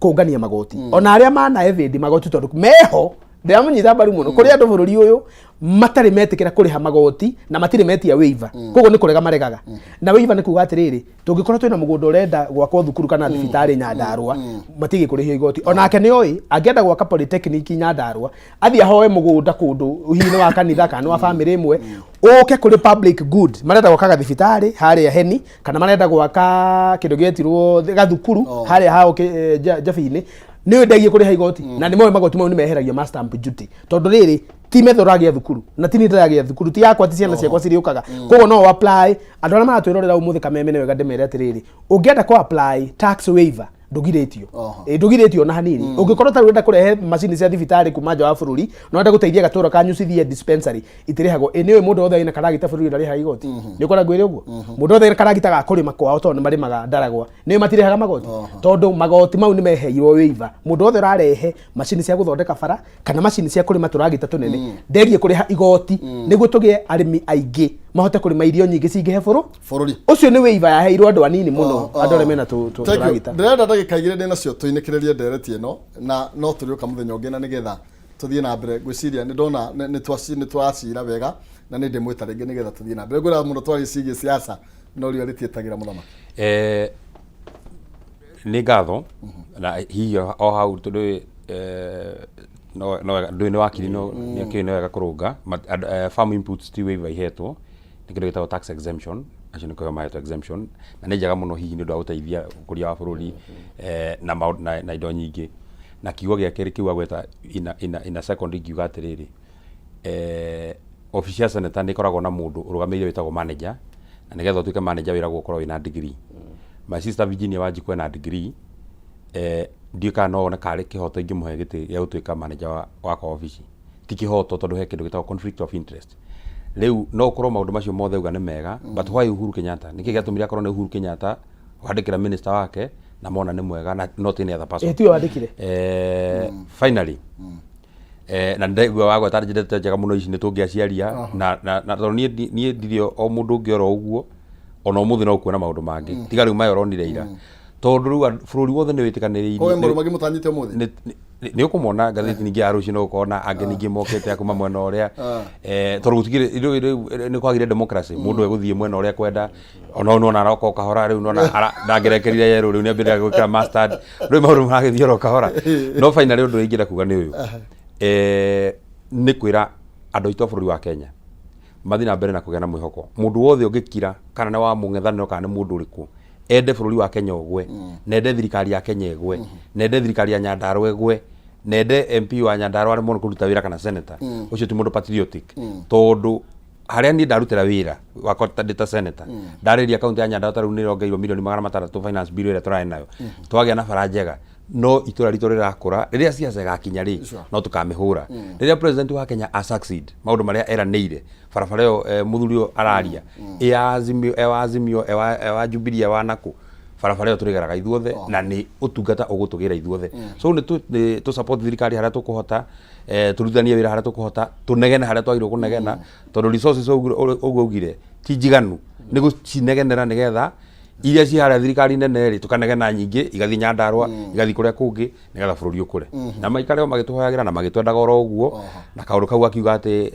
kũngania magoti, ona arĩa mana evade magoti, tondũ meho ndĩramũnyita mbaru mũno. Kũrĩ andũ bũrũri ũyũ matarĩ metĩkĩra kũrĩha magoti na matirĩ metia waiver, koguo nĩ kũrega maregaga. Na waiver nĩ kuga atĩrĩrĩ, tũngĩkorwo twĩna mũgũnda ũrenda gwakwo thukuru kana thibitarĩ Nyandarũa, matige kũrĩhio igoti. Onake nĩ oĩ angĩenda gwaka polytechnic Nyandarũa, athiĩ ahoe mũgũnda kũndũ, hihi nĩ wa kanitha kana nĩ wa family ĩmwe, ũke kũrĩ public good. Marenda gwaka gathibitarĩ harĩa Heni, kana marenda gwaka kĩndũ gĩetirwo gathukuru harĩa hao Njabi-inĩ, nĩ ndegie kũrĩha igoti, na nĩ moĩ magoti mau nĩ meheragio ma stamp duty, tondũ rĩrĩ ti metho ũragĩa thukuru na ti niĩ ndĩragĩa thukuru, ti yakwa, ti ciana ciakwa cirĩũkaga. Koguo no apply. Andũ arĩa maratwĩrorera ũmũthĩ Kameme, nĩ wega ndĩmere atĩrĩrĩ, ũngĩenda kũ apply tax waiver ndũgirĩtio. Ĩ, ndũgirĩtio ona hanini. Ũngĩkorwo ta ũrenda kũrehe macini cia thibitarĩ kuma nja wa bũrũri na ũrenda gũteithia gatũra kanyu cithiĩ dispensary, itirĩhagwo. Ĩ nĩ ũĩ mũndũ wothe wĩna karagita bũrũri ndarĩhaga igoti? Nĩ ũkora ngwĩre ũguo, mũndũ wothe wĩna karagita ga kũrĩma kwao, tondũ nĩ marĩmaga ndaragwa, nĩ ũĩ matirĩhaga magoti, tondũ magoti mau nĩ meheirwo waiver. Mũndũ wothe ũrarehe macini cia gũthondeka bara kana macini cia kũrĩma, tũragita tũnene, ndegie kũrĩha igoti, nĩguo tũgĩe arĩmi aingĩ mahote kũrĩma irio nyingĩ cingĩhe bũrũri. Ũcio nĩ waiver yaheirwo andũ anini mũno, andũ arĩa mena Thank you. tũragita. Ndĩrenda ndagĩka 2 ndĩ nacio tũinĩkĩrĩrie ndereti ĩno, na no tũrĩũka mũthenya ũngĩ na nĩgetha tũthiĩ na mbere. Ngwĩciria nĩ ndona nĩ twacira wega, na nĩ ndĩmwĩta rĩngĩ nĩgetha tũthiĩ na mbere. Ngwĩra mũno twarie ciĩgiĩ siasa, no riũa rĩtiĩtagĩra mũthamaki. Nĩ ngatho, na hihi o hau tondũ no ndũĩ nĩ wakiri, no nĩ akĩũĩ nĩ wega kũrũnga. Farm inputs ti waiver ihetwo, nĩ kĩndũ gĩtagwo tax exemption. Acio nĩ kũheo mahetwo exemption, na nĩ njega mũno hihi nĩ ũndũ wa gũteithia ũkũria wa bũrũri na indo nyingĩ. Na kiugo gĩa kerĩ kĩu agweta ina second, ingiuga atĩrĩrĩ, obici ya senator nĩ ĩkoragwo na mũndũ ũrũgamĩrĩire wĩtagwo manager, na nĩgetha ũtuĩke manager wĩragwo ũkorwo wĩna degree. My sister Virginia Wanjikũ ena degree, ndiũĩ kana no one karĩ kĩhoto ingĩmũhe gĩtĩ gĩa gũtuĩka manager wakwa obici. Ti kĩhoto, tondũ he kĩndũ gĩtagwo conflict of interest. Rĩu no ũkorwo maũndũ macio mothe auga nĩ mega, but why Uhuru Kenyatta? Nĩkĩ gĩatũmire akorwo nĩ Uhuru Kenyatta wandĩkĩra minister wake na mona nĩ mwega na not any other person? Ĩ, tiwe wandĩkire. Finally, na ndaigua wagweta ndeto njega mũno ici nĩ tũngĩaciaria na tondũ niĩ ndirĩ o mũndũ ũngĩ oro ũguo. Ona ũmũthĩ no ũkuona maũndũ mangĩ tiga rĩu maya ũronire ira, tondũ rĩu bũrũri wothe nĩ wĩtĩkanĩrĩirie. Koguo maũndũ mangĩ mũtanyĩte ũmũthĩ? Nĩ ũkũmona ngathĩti ningĩ ya rũciũ, no ũkona angĩ ningĩ mokĩte a kuma mwena ũrĩa, tondũ gũtigĩrĩ rĩu rĩu nĩ kwagire democracy, mũndũ egũthiĩ mwena ũrĩa kwenda. Ona ũyũ nĩwona aroka o kahora rĩu, nĩwona ndangĩrekerire yerũ, rĩu nĩambĩrĩria gwĩkĩra mustard, rĩu maũndũ maragĩthiĩ oro kahora. No finally, ũndũ ũrĩa ingĩenda kuga nĩ ũyũ, nĩ kwĩra andũ aitũ a bũrũri wa Kenya, Mathiĩ na mbere na kũgĩa na mwĩhoko. Mũndũ wothe ũngĩkira kana nĩ wa mũng'ethanĩro kana nĩ mũndũ ũrĩkũ ende bũrũri wa Kenya ũgwe, na ende thirikari ya Kenya ĩgwe, na ende thirikari ya Nyandarua ĩgwe, na ende MP wa Nyandarua aremwo nĩ kũruta wĩra kana senator, ũcio ti mũndũ patriotic. Tondũ harĩa niĩ ndarutĩra wĩra wakwa ndĩ ta senator, ndarĩria kaunti ya Nyandarua ta rĩu nĩ ĩrongeirwo mirioni 600 finance bill ĩrĩa tũrarĩ nayo, twagĩa na bara njega, no itũra ritũ rĩrakũra. Rĩrĩa siasa ĩgakinya rĩ, no tũkamĩhũra. Rĩrĩa president wa Kenya a succeed maũndũ marĩa eranĩire, barabara ĩyo mũthuri ũyũ araria, ĩ ya Azimio, ĩ wa Azimio, ĩ wa Jubilee, ĩ wa nakũ, barabara ĩyo tũrĩgeraga ithuothe na nĩ ũtungata ũgũtũgĩra ithuothe. So nĩ tũ support thirikari harĩa tũkũhota, tũrutithanie wĩra harĩa tũkũhota, tũnegene harĩa twagĩrĩirwo kũnegena, tondũ resources ũguo augire ti njiganu, nĩ gũcinegenera nĩgetha iria ci harĩa thirikari nene rĩ, tũkanegena nyingĩ igathiĩ Nyandarua, igathiĩ kũrĩa kũngĩ, nĩgetha bũrũri ũkũre. Na maikare o magĩtũhoyagĩra na magĩtwendaga oro ũguo, na kaũndũ kau akiuga atĩ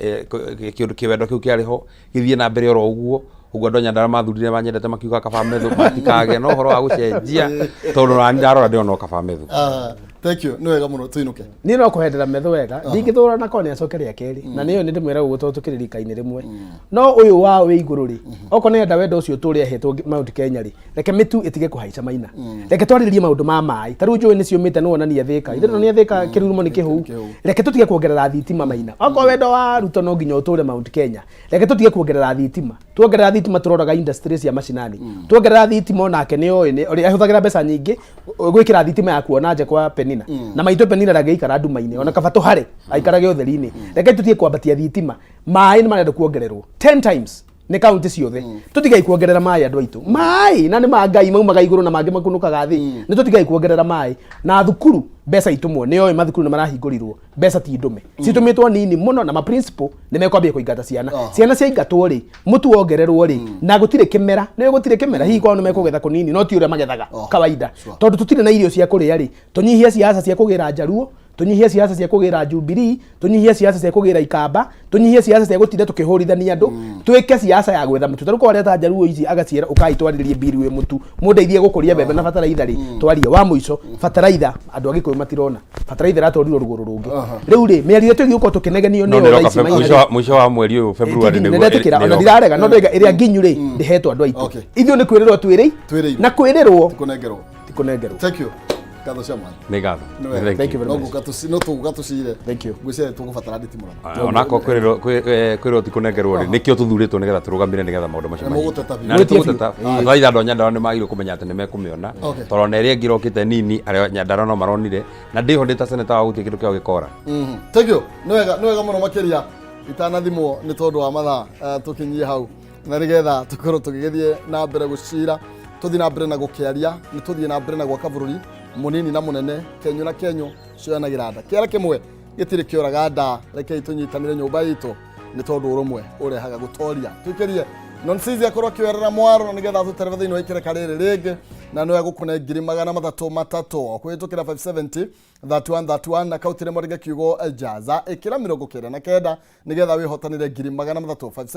kĩũndũ kĩwendo kĩu kĩarĩ ho gĩthiĩ na mbere oro ũguo. Ũguo andũ a Nyandarua mathurire manyendete, makiuga kaba methu matikagĩa na ũhoro wa gũcenjia, tondũ nani ndarora ndĩrona o kaba methu. Ah, thank you, nĩ wega mũno, tũinũke. Niĩ no kũhendera metho wega, ndingĩthũra na korwo nĩ acoke rĩa kerĩ, na nĩyo nĩ ndĩmwĩra ũguo tondũ tũkĩrĩ rika-inĩ rĩmwe. No ũyũ wa wĩ igũrũ rĩ, okorwo nĩ enda wendo ũcio tũrĩa ahetwo Mount Kenya rĩ, reke mĩtu ĩtige kũhaica maina. Reke twarĩrĩrie maũndũ ma maĩ. Ta rĩu njũĩ nĩ ciũmĩte, nĩ wonania Thĩka ithe nĩ Thĩka, kĩrurumo nĩ kĩhũu. Reke tũtige kuongerera thitima maina. Okorwo wendo wa Ruto no nginya ũtũre Mount Kenya, reke tũtige kuongerera thitima. Tuongerera thitima tũroraga industry cia macinani. Tuongerera thitima, onake nĩ oĩ nĩ ũrĩa ahũthagĩra mbeca nyingĩ gwĩkĩra thitima ya kuona nja kwa Penina, na maitũ Penina ndangĩikara nduma-inĩ, ona kaba tũhare aikarage ũtheri-inĩ. Reke tũtige kwambatia thitima. Maĩ nĩ marenda kuongererwo 10 times nĩ kaunti ciothe. Tũtigai kuongerera maĩ, andũ aitũ. Maĩ na nĩ ma Ngai, maumaga igũrũ na mangĩ makunũkaga thĩ. Nĩ tũtigai kuongerera maĩ. Na thukuru mbeca itumwo, nĩ oĩ mathukuru nĩ marahingũrirwo, mbeca ti ndũme, citũmĩtwo nini mũno, na ma principal nĩ mekwambia kũingata ciana. Ciana ciaingatwo rĩ, mũtu wongererwo rĩ, na gũtirĩ kĩmera, nĩ gũtirĩ kĩmera, hihi kwao nĩ mekũgetha kũnini, no ti ũrĩa magethaga kawaida, tondũ tũtirĩ na irio cia kũrĩa rĩ. Tũnyihie siasa cia kũgĩra Njaruo, tũnyihie siasa cia kũgĩra Jubilee, tũnyihie siasa cia kũgĩra Ikamba, tũnyihie siasa cia gũtinda tũkĩhũrithania andũ. Twĩke siasa ya gwetha mũtu. Tarĩu korwo ta Njaruo ici agaciĩra, ũkai twarĩrĩrie mbiri wĩ mũtu, mũndeithie gũkũria mbembe na bataraitha rĩ, twarie. Wa mũico, bataraitha, andũ a Gĩkũyũ matirona bataraitha ĩratwarirwo rũgũrũ rũngĩ. Rĩu rĩ, mĩario ĩtũ ĩgĩũka tũkĩnegenio no nĩyo nĩroka thaa ici maina mũico mũico wa mweri ũyũ February nĩguo nĩndetĩkĩra ona nĩroka. ndirarega, no ndaiga ĩrĩa nginyu rĩ, ndĩhetwo andũ aitũ. Ithuĩ nĩ kwĩrĩrwo twĩrĩi Twĩrĩirwo. Na kwĩrĩrwo kũnengerwo ti kũnengerwo. Thank you, ngatho cia mwanya. Nĩ ngatho. Nĩ wega. Thank you. No ngũka no tũgũka tũcire. Thank you. Ngwĩciria tũgũbatara nditimũrano. Onako kwĩrĩrwo ti kũnengerwo rĩ, nĩkĩo tũthurĩtwo nĩgetha tũrũgamĩre nĩgetha maũndũ macio Na mũgũteta biũ. Na nĩ Mwĩtie biũ. tũgũteta bataraitha. Andũ a Nyandarua nĩ magĩrĩirwo kũmenya atĩ nĩ mekũmĩona, tondũ ona ĩrĩa ĩngĩ ĩrokĩte nini, arĩa Nyandarua no maronire, na ndĩho ndĩ ta seneta wa gũtirĩ kĩndũ kĩao gĩkora. Thank you, nĩ wega, nĩ wega mũno makĩria. Itanathimwo nĩ tondũ wa mathaa, tũkinyie hau na nĩgetha tũkorwo tũgĩgĩthiĩ na mbere gũcira, tũthiĩ na mbere na gũkĩaria, nĩ tũthiĩ na mbere na gwaka bũrũri mũnini na mũnene, kenyũ na kenyũ cioyanagĩra nda, kĩara kĩmwe gĩtirĩ kĩoraga nda. Rekei tũnyitanĩre nyũmba itũ, nĩ tondũ ũrũmwe ũrehaga gũtoria. Tũikĩrie Nonsizi akorwo akĩoerera mwaro na nĩgetha atũterebe thĩinĩ wa ikereka rĩrĩ rĩngĩ, na nĩwe gũkũne 300,000 kũhĩtũkĩra 570 31 31 na kautire mwarĩge kiugo jaza, ĩkĩra 99 nĩgetha wĩhotanĩre 300,000.